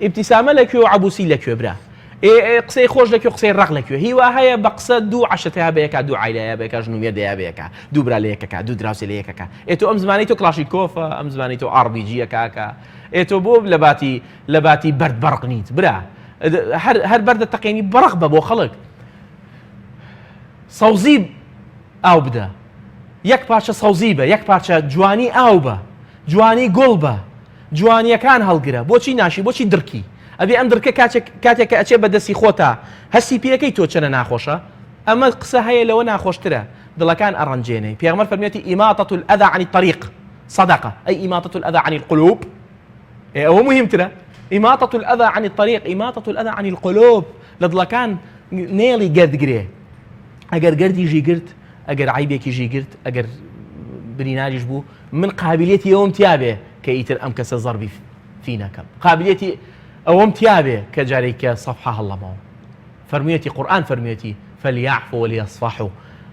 ئیبتیسامە لە کوێ و عەبوسی لە کوێ برا؟ ئێ قسەی خۆش لە کوێ قسەی ڕەق لە کوێ؟ هیوا هەیە بە قسە دوو عەشرەتەیا بە یەکا دوو عایلەیا بە یەکا ژن و مێردەیا بە یەکا دوو برا لە یەکەکا دوو دراوسێ لە یەکەکا ئێ تۆ ئەم زمانەی تۆ کڵاشینکۆفە ئەم زمانەی تۆ ئاڕ بی جییە کاکە ئێ تۆ بۆ لە باتی لە باتی بەرد بەڕق نیت برا هەر هەر بەردە تەقێنی بەڕق بە بۆ خەڵک سەوزی ئاو بدە یەک پارچە سەوزی بە یەک پارچە جوانی ئاو بە جوانی گوڵ بە جوانیەکان هەڵگرە بۆچی ناشی بۆچی دڕکی ئەبێ ئەم دڕکە کاتێک کاتێک کە ئەچێ بە دەستی خۆتا هەستی پێکەی تۆ چەنە ناخۆشە ئەمە قسە هەیە لەوە ناخۆشترە دڵەکان ئەڕەنجێنێ پێغەمبەر فەرمیەتی إماطة الأذى عن الطريق صدقة ئەی إماطة الأذى عن القلوب ئێ ئەوە مهمترە إماطة الأذى عن الطريق إماطة الأذى عن القلوب لە دڵەکان نێڵی گەردگرێ ئەگەر گەردیژی گرت ئەگەر عیبێکیژی گرت ئەگەر بریناریش بوو من قابلیەتی ئەوەم تیابێ کە ئیتر ئەم کەسە زەڕبی فی نەکەم قابلیەتی ئەوەم تیابێ کە جارێک کە سەفحە هەڵەمەوە فەرموویەتی قورئان فەرموویەتی فلیعفوا ولیصفحوا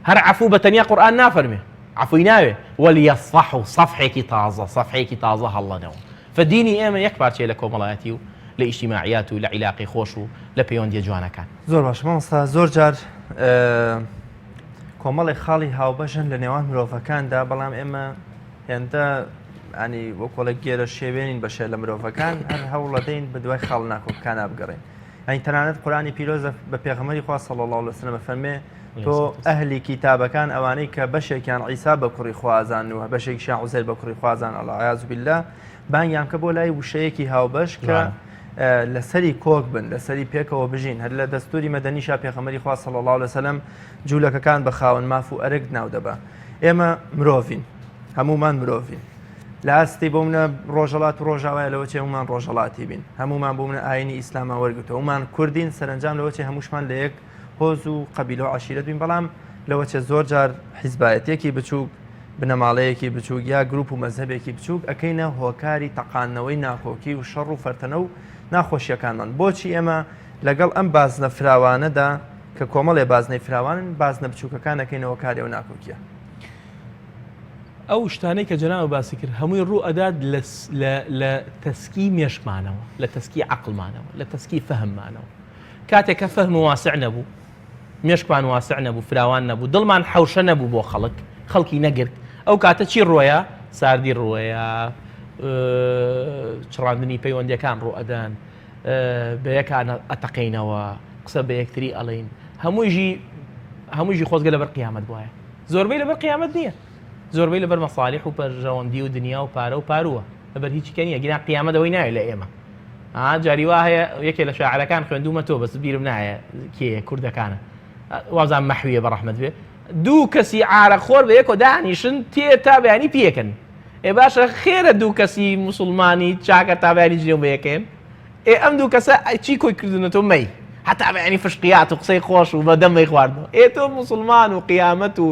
هەر عەفو بە تەنیا قورئان نافەرمێ عەفوی ناوێ ولیصفحوا سەفحێکی تازە سەفحێکی تازە هەڵەنەوە فدینی ئێمە یەک پارچەیە لە کۆمەڵایەتی و لە ئیجتیماعیات و لە عیلاقەی خۆش و لە پەیوەندیە جوانەکان. زۆر باشە مامۆستا زۆر جار کۆمەڵێک خاڵی هاوبەشن لە نێوان مرۆڤەکاندا بەڵام ئێمە هێندە ینی وەکۆڵێک گێرە شێوێنین بەشێ لە مرۆڤەکان هەر هەوڵەدەین بە دوای خاڵ ناکۆکانە بگەڕێن ئەین تەنانەت قورانی پیرۆزە بە پێغەمەری خوا صلی الله علیه وسلم فەرمێ تۆ ئەهلی کیتابەکان ئەوانەی کە بەشێکیان عیسا بە کوڕی خوازان و بەشێکیان عوزێر بە کوڕی خوازان العیاذ بالله بانگیان کە بۆ لای وشەیەکی هاوبەش کە لەسەری کۆک بن لەسەری پێکەوە بژین هەر لە دەستوری مەدەنیشا پێغەمبەری خوا صلی الله علیه وسلم جوولەکەکان بە خاوەن ماف و ئەرک ناو دەبا ئێمە مرۆڤین هەمومان مرۆڤین لە ئاستی بۆ منە ڕۆژەڵات و ڕۆژاوای لەوە چێ هەمومان ڕۆژەڵاتی بین هەمومان بۆ منە ئاینی ئیسلامان وەرگتەوە هەمومان کوردین سەرنجام لەوە چێ هەمووشمان لە یەک هۆز و قەبیلە و عەشیرەت بین بەڵام لەوە چێ زۆر جار حیزبایەتێکی بچووک بنەماڵەیەکی بچووک یا گروپ و مەزهەبێکی بچووک ئەکەینە هۆکاری تەقاندنەوەی ناکۆکی و شەڕ و فەرتەنە و ناخۆشیەکانمان بۆچی ئێمە لەگەڵ ئەم بازنە فراوانەدا کە کۆمەڵێ بازنەی فراوانن بازنە بچووکەکان ئەکەینە هۆکاری ئەو ناکۆکیە؟ ئەو شتانەی کە جەنابت باسی کرد هەمووی ڕوو ئەدات لە تەسکی مێشکمانەوە، لە تەسکی عەقڵمانەوە، لە تەسکی فەهممانەوە. کاتێک کە فەهم واسع نەبوو، مێشکمان واسع نەبوو، فراوان نەبوو، دڵمان حەوشە نەبوو بۆ خەڵک، خەڵکی نەگرت، ئەو کاتە چی ڕووەیە؟ ساردی ڕووەیە، چڕاندنی پەیوەندیەکان ڕوو ئەدەن، بە یەکان ئەتەقینەوە، قسە بە یەکتری ئەڵێین، هەموویژی هەموویژی خۆزگە لەبەر قیامەت بوایە. زۆربەی لەبەر قیامەت نییە، زۆربەی لەبەر مەسالیح و بەرژەوەندی و دنیا و پارە و پارووە، لەبەر هیچی کە نییە، گینا قیامەت ئەوەی ناوێت لە ئێمە. ها جاری وا هەیە یەکێ لە شاعرەکان خوێندوومە تۆ بەس بیرم نایە کێیە کوردەکانە وازان مەحویە بە ڕەحمەت بێ دوو کەسی عارەق خۆر بە یەکۆ دانیشن تێ تا بەیانی پێکەن ئێ باشە خێرە دوو کەسی موسڵمانی چاکە تا بەیانی جنێو بە یەکەن ئێ ئەم دوو کەسە چی کۆی کردونەتەوە مەی هەتا بەیانی فشقیات و قسەی خۆش و بەدەم مەی خواردنەوە ئێ تۆ موسڵمان و قیامەت و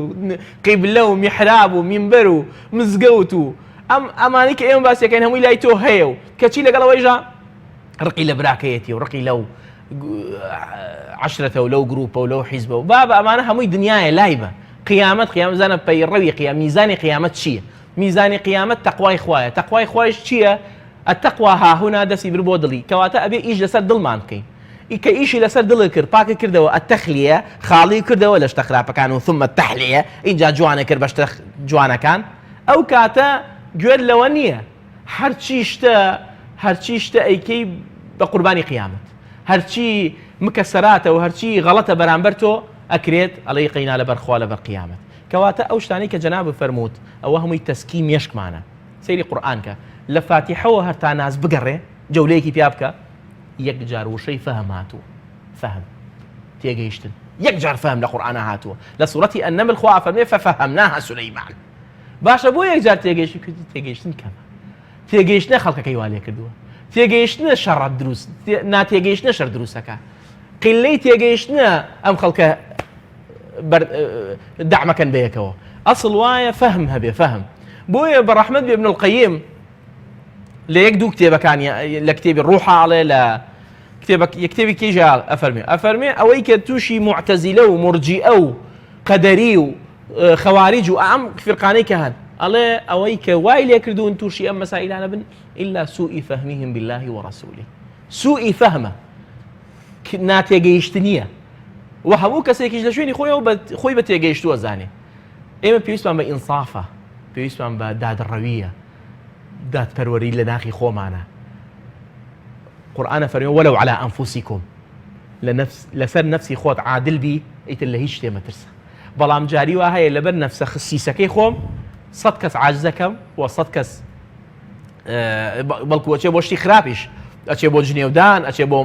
قیبلە و میحراب و مینبەر و مزگەوت و ئەم ئەمانەی کە ئێمە باسیەکەین هەمووی لای تۆ هەیە و کەچی لەگەڵ ئەوەیشا ڕقی لە براکەیەتی و ڕقی لەو عشرەتە و لەو گروپە و لەو حیزبە و بابە ئەمانە هەمووی دنیاە لای بە قیامەت قیامەت زانە پەیڕەوی قیام میزانی قیامەت چییە؟ میزانی قیامەت تەقوای خوایە تەقوای خوایش چییە؟ التقوی هاهنا دەستی برد بۆ دڵی کەواتە ئەبێ ئیش لەسەر دڵمان بکەین ئی کە ئیشی لەسەر دڵت کرد پاکت کردەوە التخلیە خاڵی کردەوە لە شتە خراپەکان و ثم التحلیە ئینجا جوانە کرد بە شتە جوانەکان ئەو کاتە گوێت لەوە نییە هەرچی شتە هەرچی شتە ئەیکەی بە قوربانی قیامەت هەرچی مکەسەراتە و هەرچی غەڵەتە بەرامبەر تۆ ئەکرێت ئەڵێی قەینا لەبەر خوا لەبەر قیامەت کەواتە ئەو شتانەی کە جەنابت فەرمووت ئەوە هەمووی تەسکی مێشکمانە سەیری قورئان کە لە فاتیحەوە هەر تا ناس بگەڕێ جەولەیەکی پیا بکە یەک جار وشەی فەهم هاتووە فەهم تێگەیشتن یەک جار فەهم لە قورئانا هاتووە لە سوڕەتی النمل خوا ئەفەرمێ ففهمناها سلیمان باشە بۆ یەک جار تێگەیشتن تێگەیشتن کەمە تێگەیشتنە خەڵکەکەی وا لێ کردووە تێگەیشتنە شەڕە دروست ناتێگەیشتنە شەر دروستەکە قلەی تێگەیشتنە ئەم خەڵکە دەعمەکەن بەیەکەوە ئەسڵ وایە فەهم هەبێ فەهم بۆیە بە ڕەحمەت بێ ابن القیم لە یەک دوو کتێبەکانی لە کتێبی ڕوحا ئەڵێ لە کتێبە کتێبی کێژە ئەفەرمێ ئەفەرمێ ئەوەی کە تووشی معتەزیلە و مرجیئە و قەدەری و خەواریج و ئەم فرقانەی کە هەن ئەڵێ ئەوەی کە وای لێکردوون تووشی ئەم مەسائلانە بن إلا سوء فهمهم بالله ورسوله سوء فهمە ناتێگەیشتنیە و هەموو کەسێکیش لە شوێنی خۆیەوە خۆی بە تێگەیشتووە زانێ ئێمە پێویستمان بە ئینسافە پێویستمان بە دادڕەویە دادپەروەری لە ناخی خۆمانە قورآانە فەرمی وەلو على أنفسكم لە نفس لەسەر نفسی خۆت عادل بی ئیتر لە هیچ شتێ مەترسە بەڵام جاری وا هەیە لەبەر نەفسە خسیسەکەی خۆم سەد کەس عاجزەکەم و سەد کەس بەڵکو ئەچێ بۆ شتی خراپیش ئەچێ بۆ جنێودان ئەچێ بۆ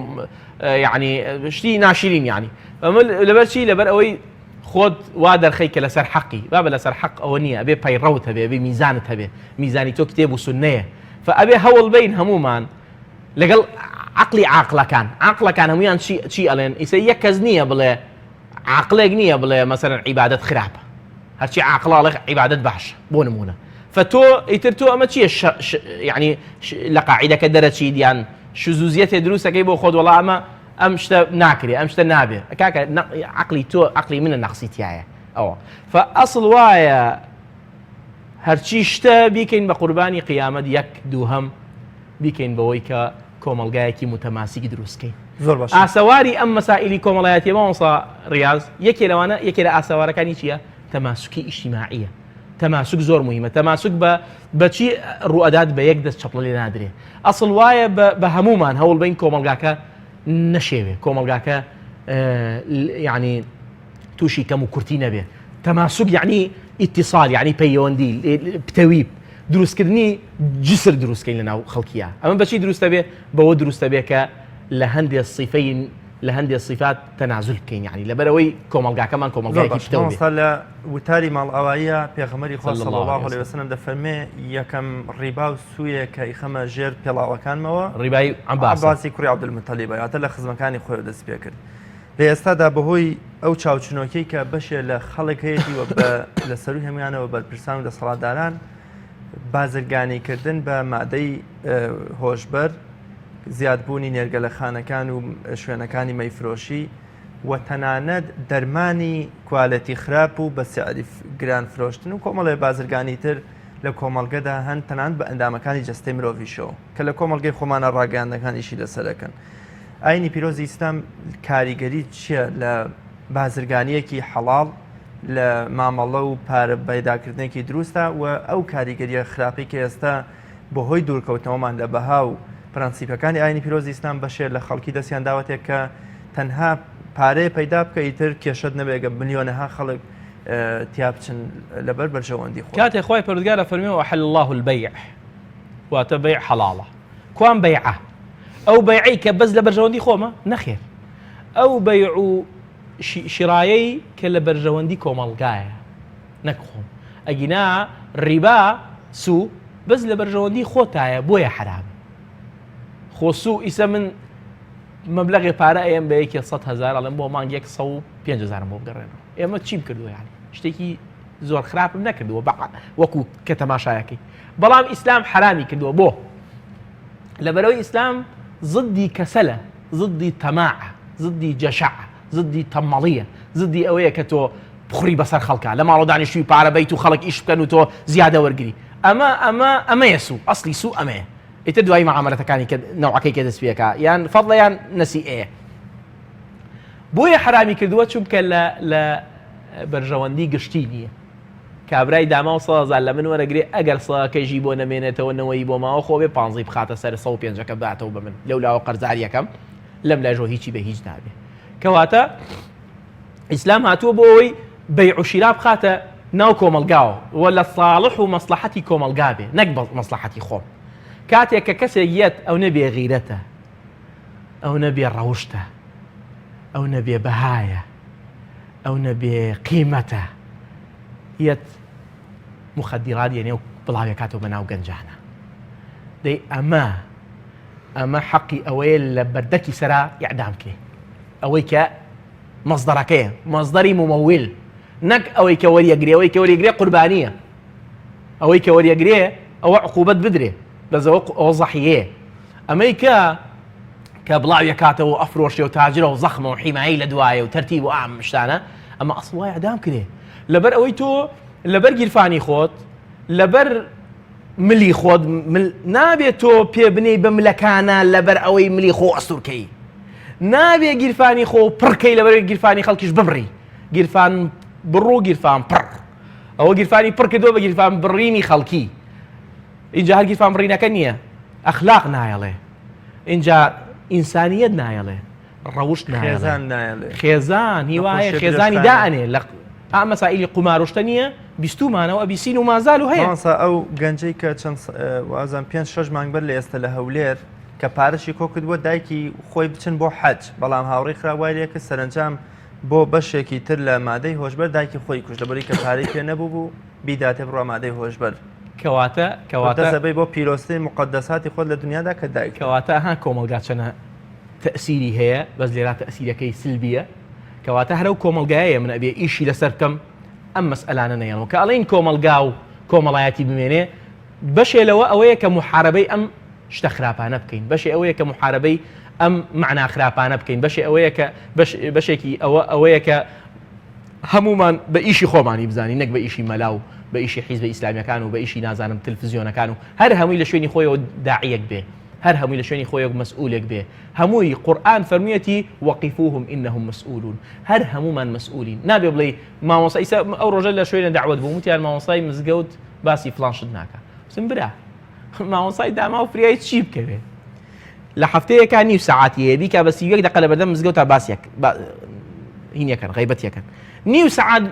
یعنی شتی ناشرین یعنی ئەمە لەبەر چی لەبەر ئەوەی خۆت وا دەرخەی کە لەسەر حەقی بابە لەسەر حەق ئەوە نییە ئەبێ پەیڕەوت هەبێ ئەبێ میزانت هەبێ میزانی تۆ کتێب و سوننەیە فئەبێ هەوڵ بین هەمومان لەگەڵ عقلی عاقلەکان عاقلەکان هەمویان چی چی ئەڵێن ئیسە یەک کەس نییە بڵێ عاقلێک نییە بڵێ مەسەلەن عیبادەت خراپە هەرچی عاقڵە ئەڵێ عیبادەت باشە بۆ نمونە فەتۆ ئیتر تۆ ئەمە چییە یعنی لە قاعیدەکە دەرەچیت یان شزوزیەتێ دروستەکەی بۆ خۆت وەڵا ئەمە ئەم شتە ناکرێ ئەم شتە نابێ کاکە عقلی تۆ عقلی منە نەقسی تایە ئەوە فەئەسڵ وایە هەرچی شتە بیکەین بە قوربانی قیامەت یەک دووهەم بیکەین بەوەی کە کۆمەڵگایەکی موتەماسیک دروست کەین. زۆر باشە. ئاسەواری ئەم مەسائیلی کۆمەڵایەتیە مامۆستا ڕیاز یەکێ لەوانە یەکێ لە ئاسەوارەکانی چییە؟ تەماسوکی ئیجتیماعیە. تەماسوک زۆر موهیمە. تەماسوک بە بەچی ڕوئەدات بە یەک دەست چەپڵە لێ نادرێ. ئەسڵ وایە بە بە هەموومان هەوڵ بەین کۆمەڵگاکە نەشێوێ، کۆمەڵگاکە یعنی تووشی کەم و کورتی نەبێ. تەماسوک یعنی ئیتیسال یعنی پەیوەندی پتەوی دروستکردنی جسر دروستکەین لە ناو خەڵکیە ئەمە بەچی دروستە بێ بەوە دروستە بێ کە لە هەندێ سیفەی لە هەندێ سیفات تەنازول بکەین یعنی لەبەرەوەی کۆمەڵگاکەمان کۆمەڵگایەکی پتەو بێ. لە وتاری ماڵئاواییە پێغەمبەری خوا صلی الله علیه وسلم دەفەرمێ یەکەم ڕیبا و سوویە کە ئیخەمە ژێر پێڵاوەکانمەوە ڕیبای عەباس عەباسی کوڕی عەبدولموتەلیبە واتە لە خزمەکانی خۆیەوە دەست پێ کرد لە ئێستادا بەهۆی ئەو چاوچنۆکیەی کە بەشێ لە خەڵک هەیەتی و بە لە سەروی هەمویانەوە بەرپرسان و دەسەڵاتداران بازرگانیکردن بە مادەی هۆشبەر زیادبوونی نێرگەلەخانەکان و شوێنەکانی مەیفرۆشی و تەنانەت دەرمانی کوالەتی خراپ و بە سعری گران فرۆشتن و کۆمەڵێ بازرگانی تر. لە کۆمەڵگەدا هەن تەنانەت بە ئەندامەکانی جەستەی مرۆڤیشەوە کە لە کۆمەڵگەی خۆمانە ڕاگەیاندنەکان ئیشی لەسەر ئەکەن. ئاینی پیرۆزی ئیسلام کاریگەری چییە لە بازرگانییەکی حەڵاڵ لە مامەڵە و پارە پەیداکردنێکی دروستە و ئەو کاریگەریە خراپەی کە ئێستا بەهۆی دوورکەوتنەوەمان لە بەها و پرەنسیپەکانی ئاینی پیرۆزی ئیسلام بەشێ لە خەڵکی دەستیان داوەتێ کە تەنها پارەیە پەیدا بکە ئیتر کێشەت نەبێ گە ملیۆنەها خەڵک تیا بچن لەبەر بەرژەوەندی خۆ. کاتێ خوای پەروەردگار ئەفەرموێ وأحل اللە البیع واتە بەیع حەڵاڵە کوان بەیعە ئەو بەیعەی کە بەس لە بەرژەوەندی خۆمە نەخێر ئەو بەیع و شیرایەی کە لە بەرژەوەندی کۆمەڵگایە نەک خۆم ئەگینا ڕیبا سوو بەس لە بەرژەوەندی خۆتایە بۆیە حەرامە خۆ سوو ئیسە من مەبلەغێ پارە ئەیەم بە یەکێ 100 هەزار ئەڵێم بۆ مانگێک 105 هەزارم بۆ بگەڕێنەوە ئێمە چیم کردووە یانی شتێکی زۆر خراپم نەکردووە بە وەکو کە تەماشایەکەی بەڵام ئیسلام حرامی کردووە بۆ لەبەرەوەی ئیسلام زدی کەسەلە زدی تەماع زدی جەشع زدی تەمەڵیە زدی ئەوەیە کە تۆ بخوڕی بەسەر خەڵکا لە ماڵەوە دانیشتوی پارە بەیت و خەڵک ئیش بکەن و تۆ زیادە وەرگری ئەمە ئەمە ئەمەیە سوو ئەسڵی سوو ئەمەیە ئیتر دوایی معامەلەتەکانی کە نەوعەکەی کە دەست پێکا یان فەضلە یان نەسیئەیە بۆیە حەرامی کردووە چونکە لە لە بەرژەوەندی گشتی نییە کابرای داماو سەهزار لە من وەرەگرێ ئەگەر سەکەیشی بۆ نەمێنێتەوە نەوەی بۆ ماوە خۆ بێ پانزەی بخاتە سەر سە و پێنجەکە باتەوە بە من لەو لاوە قەرزاریەکەم لەم لایژەوە هیچی بە هیچ نابێ کەواتە ئیسلام هاتووە بۆ ئەوەی بەیع و شیرا بخاتە ناو کۆمەڵگاوە و لە ساڵح و مەسڵەحەتی کۆمەڵگا بێ نەک بە مەسڵەحەتی خۆم. کاتێک کە کەسێک یەت ئەونە بێ غیرەتە، ئەونە بێ ڕەوشتە، ئەونە بێ بەهایە، ئەونە بێ قیمەتە، یەت موخەدیرات یەنێ و بڵاوێکاتەوە بە ناو گەنجانە. دەی ئەمە ئەمە حەقی ئەوەیە لە بەردەکی سەرا ئیعدام کرێ. ئەوەی کە مەسدەرەکەیە، مەسدەری مومەویل، نەک ئەوەی کە وەریەگرێ، ئەوەی کە وەریەگرێ قوربانییە، ئەوەی کە وەریەگرێ ئەوە عقوبەت بدرێ، بەس ئەوە ئەوە زەحیەیە. ئەمەی کە کە بڵاویەکاتەوە و ئەفرۆشێ و تاجرە و زەخمە و حیمایەی لە دوایە و تەرتیب و ئام شتانە، ئەمە ئەسڵ وایە ئیعدام کرێ. لەبەر ئەوەی تۆ لەبەر گیرفانی خۆت، لەبەر ملی خۆت مل نابێ تۆ پێ بنێی بە ملەکانا لەبەر ئەوەی ملی خۆ ئەستور کەی نابێ گیرفانی خۆ پڕ کەی لەبەر گیرفانی خەڵکیش ببڕی گیرفان بڕ و گیرفان پڕ ئەوە گیرفانی پڕ کردووە بە گیرفان بڕینی خەڵکی اینجا هەر گیرفان بڕینەکە نییە ئەخلاق نایەڵێ اینجا ئینسانیەت نایەڵێ ڕەوشت خێزان نایەڵێ. خێزان هی وایە خێزانی دائەنێ لە ئا مەسائیلی قومار و شتە نییە بیستومانە و ئەبیسین و مازال و هەیە. مامۆستا ئەو گەنجەی کە چەند وازم پێنج شەش مانگ بەر لە ئێستا لە هەولێر کە پارەشی کۆ کردبووە دایکی خۆی بچن بۆ حەج بەڵام هاوڕێی خراپ وای لێکرد سەرەنجام بۆ بەشێکی تر لە مادەی هۆشبەر دایکی خۆی کوشت لەبەری کە پارەی پێ نەبوو بوو بیداتێ بڕوا مادەی هۆشبەر کەواتە کەواتە دەزەبەی بۆ پیرۆزترین مقدساتی خۆت لە دنیادا کە دایک کەواتە ها کۆمەڵگا چەنە تەئسیری هەیە بەس لێرا تەئسیرەکەی سلبیە کەواتە هەر ئەو کۆمەڵگایەیە من ئەبێ ئیشی لەسەر بکەم ئەم مەسئەلانە نەیەنەوە کە ئەڵێین کۆمەڵگا و کۆمەڵایەتی بمێنێ بەشێ لەوە ئەوەیە کە محاربەی ئەم شتە خراپانە بکەین بەشێ ئەوەیە کە محاربەی ئەم معنا خراپانە بکەین بەشێ ئەوەیە کە بەشێکی ئەوە ئەوەیە کە هەمومان بە ئیشی خۆمانی بزانین نەک بە ئیشی مەلا و بە ئیشی حیزبە ئیسلامیەکان و بە ئیشی نازانم تلفزیۆنەکان و هەر هەمووی لە شوێنی خۆیەوە داعیەک بێ هەر هەمووی لە شوێنی خۆیەک مەسئولێک بێ هەمووی قورئان فەرموویەتی وقفوهم انهم مسئولون هەر هەموومان مەسئولین نابێ بڵێی مامۆستا ئیسا ئەو ڕۆژە لە شوێنە دەعوەت بووم وتیان مامۆستای مزگەوت باسی فڵان شت ناکا وتم برا مامۆستای داماو فریای چی بکەوێ لە هەفتەیەکا نیو سەعاتی هەیە بیکا بە 31 دقە لە بەردەم مزگەوت تا باسیەک هینەکەن غیبەتیەکەن نیو سەعات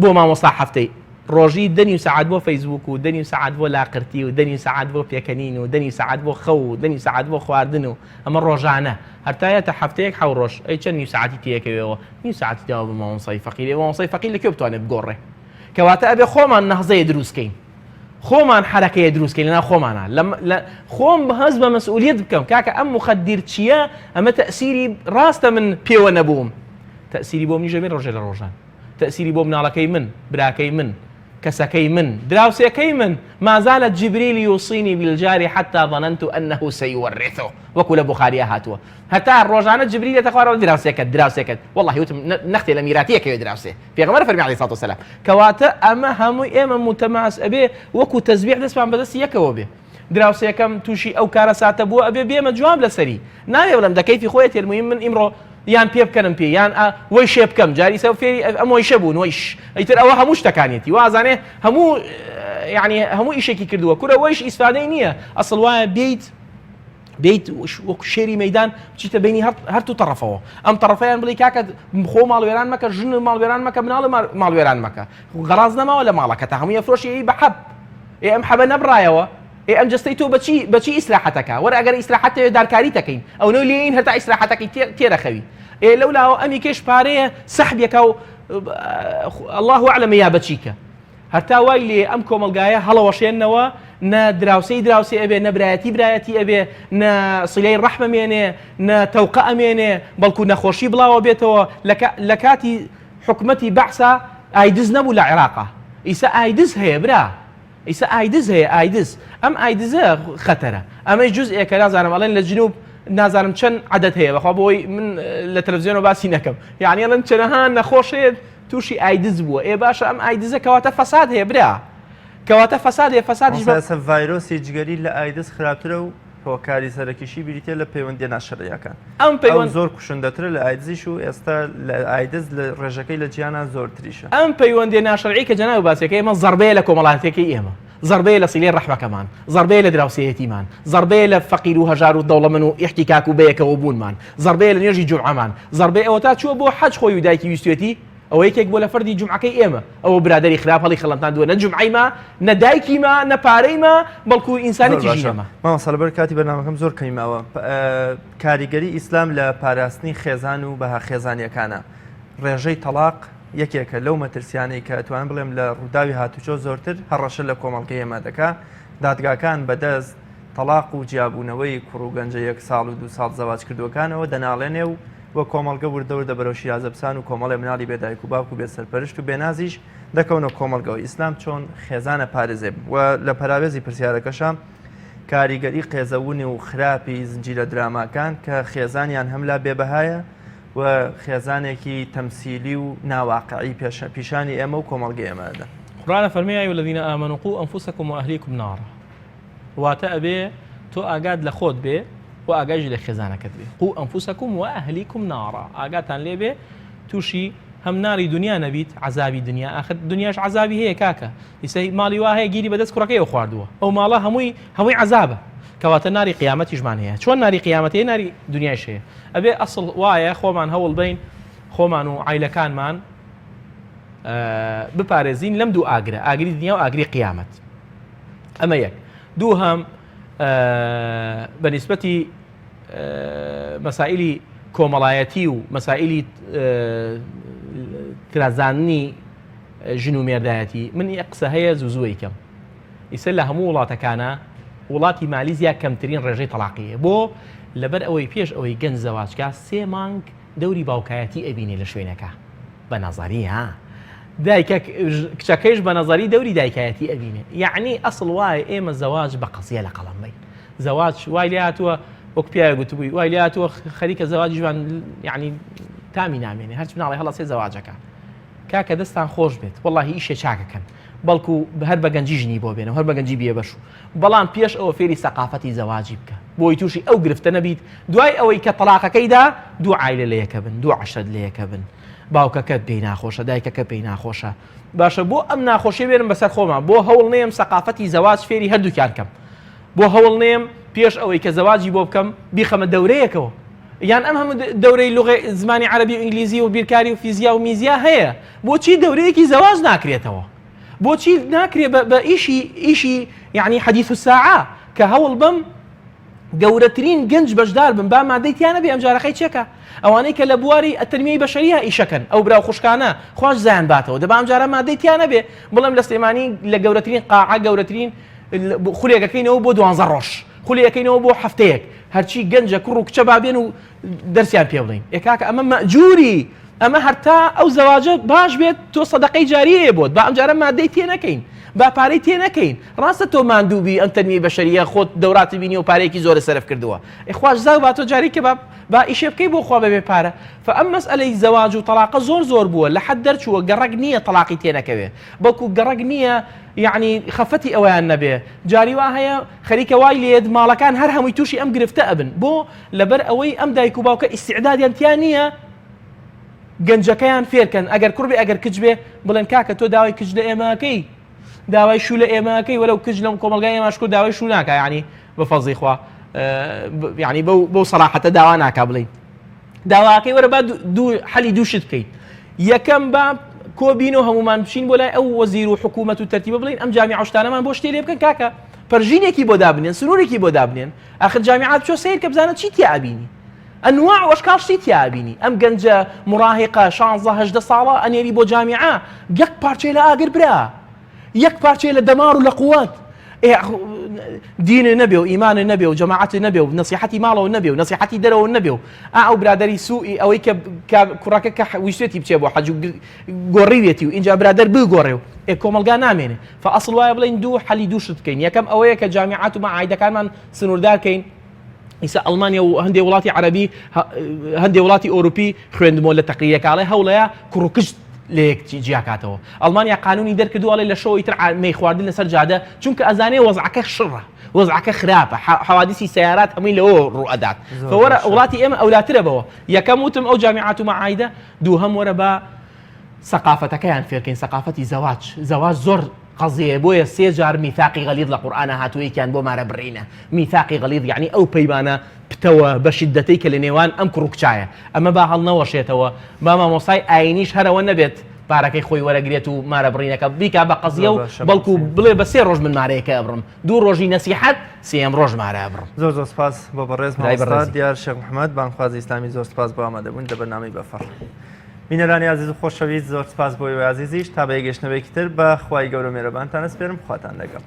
بۆ مامۆستا هەفتەی ڕۆژی دە نیو سەعات بۆ فەیسبووک و دە نیو سەعات بۆ لاقرتی و دە نیو سەعات بۆ پێکەنین و دە نیو سەعات بۆ خەو و دە نیو سەعات بۆ خواردن و ئەمە ڕۆژانە هەرتا یەتە هەفتەیەک حەو ڕۆژ ئەی چەند نیو سەعاتی تێکەوێەوە نیو سەعاتی داوە بە مامۆستای فەقیر ئێ مامۆستای فەقیر لە کوێ بتوانێت بگۆڕێ کەواتە ئەبێ خۆمان نەهزەیە دروست کەین خۆمان حەرەکەیە دروست کەین لەناو خۆمانە لە خۆم هەست بە مەسئولیت بکەم کاکە ئەم مخدر چییە ئەمە تەئسیری ڕاستە من پێوە نەبووم تەئسیری بۆ منیش ئەبێ ڕۆژێ لە ڕۆژان تەئسیری بۆ مناڵەکەی من، براکەی من، کەسەکەی من، دراوسێکەی من، ما زال جبریل یوصینی بالجار حتی ظننت انه سیورثه، وەکو لە بوخاریا هاتووە، هەتا ڕۆژانە جبریل دێتە خوارەوە دراوسێکەت، دراوسێکەت، وەڵاهی وتم نەختێ لە میراتی ئەکەوێ دراوسێ، پێغەمبەر فەرمی علیە الصلوة والسلام، کەواتە ئەمە هەمووی ئێمە متماس ئەبێ وەکو تەزبیح دەستمان بەدەستی یەکەوە بێ. دراوسێکەم تووشی ئەو کارەساتە بووە ئەبێ بێمە جواب لەسەری نابێ بڵێم دە کەیفی خۆیەتی المهم من ئیمڕۆ یان پێ بکەنم پێ یان ئا وەیشێ بکەم جاری سە فێری ئەم وەیشە بوون وەیش ئیتر ئەوە هەموو شتەکانیەتی وازانێ هەموو یعنی هەموو ئیشێکی کردووە کورە وەیش ئیسفادەی نییە ئەسڵ وایە بیت بیت وەکو شێری مەدان بچیتە بینی هەر تو تەڕەفەوە ئەم تەڕەفیان بڵی کاکە خۆ ماڵوێران مەکە ژن ماڵوێران مەکە مناڵ ماڵوێران مەکە غەڕاز نەماوە لە ماڵەکەتا هەمووی ئەفرۆشی ئەی بە حەب ئێ ئەم حەبە نەبڕایەوە ئێ ئەم جەستەی تۆ بەچی بەچی ئیسراحەتەکە وەرە ئەگەر ئیسراحەت تەوێ دارکاری تەکەین ئەونەو لێین هەتا ئیسراحەتەکەی تێرەخەوی ئێ لەو لاوە ئەمی کێش پارەیە سەحبیەکە و الله اعلم یا بەچیکە هەتا وای لێ ئەم کۆمەلگایە هەڵەوەشێنەوە نە دراوسەی دراوسێ ئەبێ نە برایەتی برایەتی ئەبێ نە سیلەی ڕەحمە مێنێ نە تەوقە ئەمێنێ بەڵکو نەخۆشی بڵاوە بێتەوە لە کاتی حکومەتی بەعسا ئایدز نەبوو لە عێراقا ئیسە ئایدز هەیە برا ئیسە ئایدز هەیە ئایدز ئەم ئایدزە خەتەرە ئەمەی جزئێکە نازانم ئەڵێن لە جنوب نازانم چەند عدد هەیە بەخوا بۆی من لە تەلەڤزیۆنەوە باسی نەکەم یعنی ئەڵێن چەنەها نەخۆش هەیە تووشی ئایدز بووە ئێ باشە ئەم ئایدزە کەواتە فەساد هەیە برا کەواتە فەساد هەیە فەسادیش بە ڤایرۆسی جگەری لە ئایدز خراپترە و هۆکاری سەرەکیشی بریتیە لە پەیوەندیە ناشەرعیەکان. ئەم پەیوەند. ئەو زۆر کوشندەترە لە ئایدزیش و ئێستا لە ئایدز لە ڕێژەکەی لە جیهانا زۆرتریشە. ئەم پەیوەندیە ناشەرعی کە جەنابت باسی ئەکەی ئەمە زەڕبەیە لە کۆمەڵایەتیەکەی ئێمە، زەڕبەیە لە سیلەی ڕەحمەکەمان، زەڕبەیە لە دراوسێیەتیمان، زەڕبەیە لە فەقیر و هەژار و دەوڵەمەن و ئیحتیکاک و بەیەکەوە بوونمان، زەڕبەیە لە نوێژی جومعەمان، زەڕبەیە ئەوەتا چووە بۆ حەج خۆی و دایکی ویستوێتی، ئەوە یەکێک بووە لە فەردی جومعەکەی ئێمە، ئەوە برادەری خراپ هەڵی خەڵەتاندووە نە جومعەی ما، نە دایکی ما، نە پارەی ما، بەڵکو زۆر ئینسانێتیشی باشە نەما. مامۆستا لەبەر کاتی بەرنامەکەم زۆر کەمی ماوە کاریگەری ئیسلام لە پاراستنی خێزان و بەها خێزانیەکانە ڕێژەی تەڵاق یەکێکە لەو مەترسیانەی کە ئەتوانم بڵێم لە ڕووداوی هاتوچۆ زۆرتر هەڕەشە لە کۆمەڵگەی ئێمە دەکا دادگاکان بەدەست تەڵاق و جیابوونەوەی کوڕ و گەنجە یەک ساڵ و دوو ساڵ زەواج کردووەکانەوە دەناڵێنێ و و کۆمەڵگە وردە وردە بەرەو شیرازە بسان و کۆمەڵێ مناڵی بێ دایک و باوک و بێ سەرپەرشت و بێنازیش دەکەونە کۆمەڵگەوە ئیسلام چۆن خێزانە پارێزێ و لە پەراوێزی پرسیارەکەشا کاریگەری قێزەونی و خراپی زنجیرە دراماکان کە خێزانیان هەم لا بێبەهایە و خێزانێکی تەمسیلی و ناواقعی پێشە پیشانی ئێمە و کۆمەڵگەی ئێمە دەدەن. قورئان ئەفەرمێ یا ایها الذین آمنوا قوا انفسکم واهلیکم نارا واتە ئەبێ تۆ ئاگات لە خۆت بێ و ئاگایشی لە خێزانەکەت بێ قوا انفسکم واهلیکم نارا ئاگاتان لێ بێ تووشی هەم ناری دنیا نەبیت عەزابی دنیا ئاخر دنیاش عەزابی هەیە کاکە ئیسە ماڵی وا هەیە گیری بەدەست کوڕەکەیەوە خواردووە ئەو ماڵە هەمووی هەمووی عەزابە کەواتە ناری قیامەتیشمان هەیە چۆن ناری قیامەت هەیە ناری دنیایش هەیە ئەبێ ئەسڵ وایە خۆمان هەوڵ بین خۆمان و عیلەکانمان بپارێزین لەم دوو ئاگرە ئاگری دنیا و ئاگری قیامەت ئەمە یەک دووهەم بە نیسبەتی مەسائلی کۆمەڵایەتی و مەسائلی ترازاندنی ژن و مێردایەتی من یە قسە هەیە زوو زوو ئەیکەم ئیسە لە هەموو وڵاتەکانە وڵاتی مالیزیا کەمترین ڕێژەی تەلاقی هەیە بۆ لەبەر ئەوەی پێش ئەوەی گەنج زەواجکا سێ مانگ دەوری باوکایەتی ئەبینێ لە شوێنەکە بە نەزەری ها دایکە کچەکەیش بە نەزەری دەوری دایکایەتی ئەبینێ یعنی ئەسڵ وایە ئێمە زەواج بە قەزیە لە قەڵەم بین زەواج وای لێ هاتووە وەک پیاوێک گوتبووی وای لێ هاتووە خەریکە زەواجی ژوان یعنی تامی نامێنێ هەرچ مناڵی هەڵەسێ زەواجەکە کاکە دەستان خۆش بێت وەڵاهی ئیشێ چاکەکەن بەڵکو هەر بە گەنجی ژنی بۆ بێنەوە هەر بە گەنجی بیە بەش بەڵام پێش ئەوە فێری سەقافەتی زەواجی بکە بۆی تووشی ئەو گرفتە نەبیت دوای ئەوەی کە تەلاقەکەی دا دوو عایلە لە یەکە بن دوو عەشرەت لە یەکە بن باوکەکەت پێی ناخۆشە دایکەکە پێی ناخۆشە باشە بۆ ئەم ناخۆشیە بێنم بەسەر خۆما بۆ هەوڵ نەیەم سەقافەتی زەواج فێری هەردووکیان کەم بۆ هەوڵ نەیەم پێش ئەوەی کە زەواجی بۆ بکەم بیخەمە دەورەیەکەوە یان ئەم هەموو دەورەی لغەی زمانی عەرەبی و ئینگلیزی و بیرکاری و فیزیا و میزیا هەیە بۆچی دەورەیەکی زەواج ناکرێتەوە بۆچی ناکرێ بە ئیشی ئیشی یعنی حەدیث الساعە کە هەوڵ بەم گەورەترین گەنج بەشدار بن با مادەی تیا نەبێ ئەمجارە خەی چێکە ئەوانەی کە لە بواری التنمیەی بەشەریە ئیشەکەن ئەو برا و خوشکانە خواش زیان باتەوە دەبا ئەمجارە مادەی تیا نەبێ بڵێم لە سلێمانی لە گەورەترین قاعە گەورەترین خولێکەکەینەوە بۆ دوانزە ڕۆژ خولێکەکەینەوە بۆ هەفتەیەک هەرچی گەنجە کوڕ و کچە با بێن و دەرسیان پێ بڵین ئێ کاکە ئەمە مەجووری. ئەمە هەرتا ئەو زەواجە باش بێت تۆ سەدەقەی جاریەیە بۆت با ئەمجارە مادەی تێ نەکەین با پارەی تێ نەکەین ڕاستە تۆ ماندوو بی ئەم تەنمیەی بەشەریە خۆت دەوراتی بینی و پارەیەکی زۆرت سەرف کردووە ئێ خواش زاو با تۆ جارێکە با با ئیشێ بکەی بۆ خوا بەبێ پارە فە ئەم مەسئەلەی زەواج و تەڵاقە زۆر زۆر بووە لە حەد دەرچووە گەڕەک نییە تەڵاقی تێ نەکەوێ بەڵکو گەڕەک نییە یەعنی خەفەتی ئەوەیان نەبێ جاری وا هەیە خەریکە وای لێت ماڵەکان هەر هەمووی تووشی ئەم گرفتە ئەبن بۆ لەبەر ئەوەی ئەم دایک و باوکە ئیستعدادیان تیا نییە گەنجەکەیان فێرکەن ئەگەر کوڕ بێ ئەگەر کچ بێ بڵێن کاکە تۆ داوای کچ لە ئێمەکەی داوای شوو لە ئێمەکەی وەرەو کچ لەم کۆمەڵگای ئێمە شکر داوای شوو ناکا یعنی بە فەزی خوا یعنی بەو بەو سەراحەتە داوا ناکا بڵین داواکەی وەرە با دوو حەلی دوو شت بکەین یەکەم با کۆبین و هەمومان بچین بۆ لای ئەو وەزیر و حکوومەت و تەرتیبە بڵین ئەم جامیعە شتانەمان بۆ شتێ لێ بکەن کاکە پەرژینێکی بۆ دابنێن سنوورێکی بۆ دابنێن ئاخر جامیعات بچۆ سەیر کە بزانە چی تیا ئەبینی ئەنواع و ئەشکال شتی تیا ئەبینی ئەم گەنجە مراهقە شانزە هەژدە ساڵە ئەنێری بۆ جامیعە یەک پارچەی لە ئاگر برا یەک پارچەی لە دەمار و لە قوت دینێ نەبێ و ئیمانێ نەبێ و جەماعەتێ نەبێ و نەسیحەتی ماڵەوە نەبێ و نەسیحەتی دەرەوە نەبێ و ئا ئەو برادری سوئی ئەوەی کە کوڕەکە کە ویستێتی بچێ بۆ حەج و گۆڕیوێتی و ئینجا برادەر بگۆڕێ و ئێ کۆمەڵگا نامێنێ فەئەسڵ وایە بڵێین دوو حەلی دوو شت بکەین یەکەم ئەوەیە کە جامیعات و مەعایدەکانمان سنووردار کەین ئیسا ئەڵمانیا و هەندێ وڵاتی عەربی هەندێ وڵاتی ئەوروپی خوێندمەوە لە تەقریرەکە ئەڵێ هەوڵەیە کوڕ و کچ لە یەک جیاکاتەوە ئەڵمانیا قانونی دەرکردو ئەڵێ لە شەوەی تر مەی خواردن لەسەر جادە چونکە ئەزانێ وەزعەکە شڕە وەزعەکە خراپە حەوادیسی سیارات هەمووی لەوە ڕوو ئەدات فوەرە وڵاتی ئێمە ئەولاترە بەوە یەکەم وتم ئەو جامیعات و مەعایدە دووهەم وەرە بە سەقافەتەکەیان فێرکەین سەقافەتی زەواج زەواج زۆر قەزیەیە بۆیە سێ جار میثاقی غەلیظ لە قورئانا هاتووە یەکیان بۆ مارە بڕینە میثاقی غەلیظ یەعنی ئەو پەیمانە پتەوە بە شیددەتەی کە لە نێوان ئەم کوڕ و کچایە ئەمە با هەڵنەوەشێتەوە با مامۆستای ئاینیش هەرەوە نەبێت پارەکەی خۆی وەرەگرێت و مارە بڕینەکە بیکا بە قەزیە و بەڵکو بڵێ بە سێ ڕۆژ من مارەیەکە ئەبڕم دوو ڕۆژی نەسیحەت سێیەم ڕۆژ مارە ئەبڕم. زۆر زۆر سپاس بۆ بەڕێز مامۆستا دیار شێخ محمد بانگخوازی ئیسلامی زۆر سپاس بۆ ئامادەبوون لە بەرنامەی بەفەڕ. بینەرانی ئازیز و خۆشەویست زۆر سپاس بۆ ئێوەی ئازیزیش تا بە یەکگەشتنەوەیەکی تر بە خوای گەورە و مێرەبانتان ئەسپێرم خواتان لەگەڵ.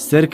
سەر.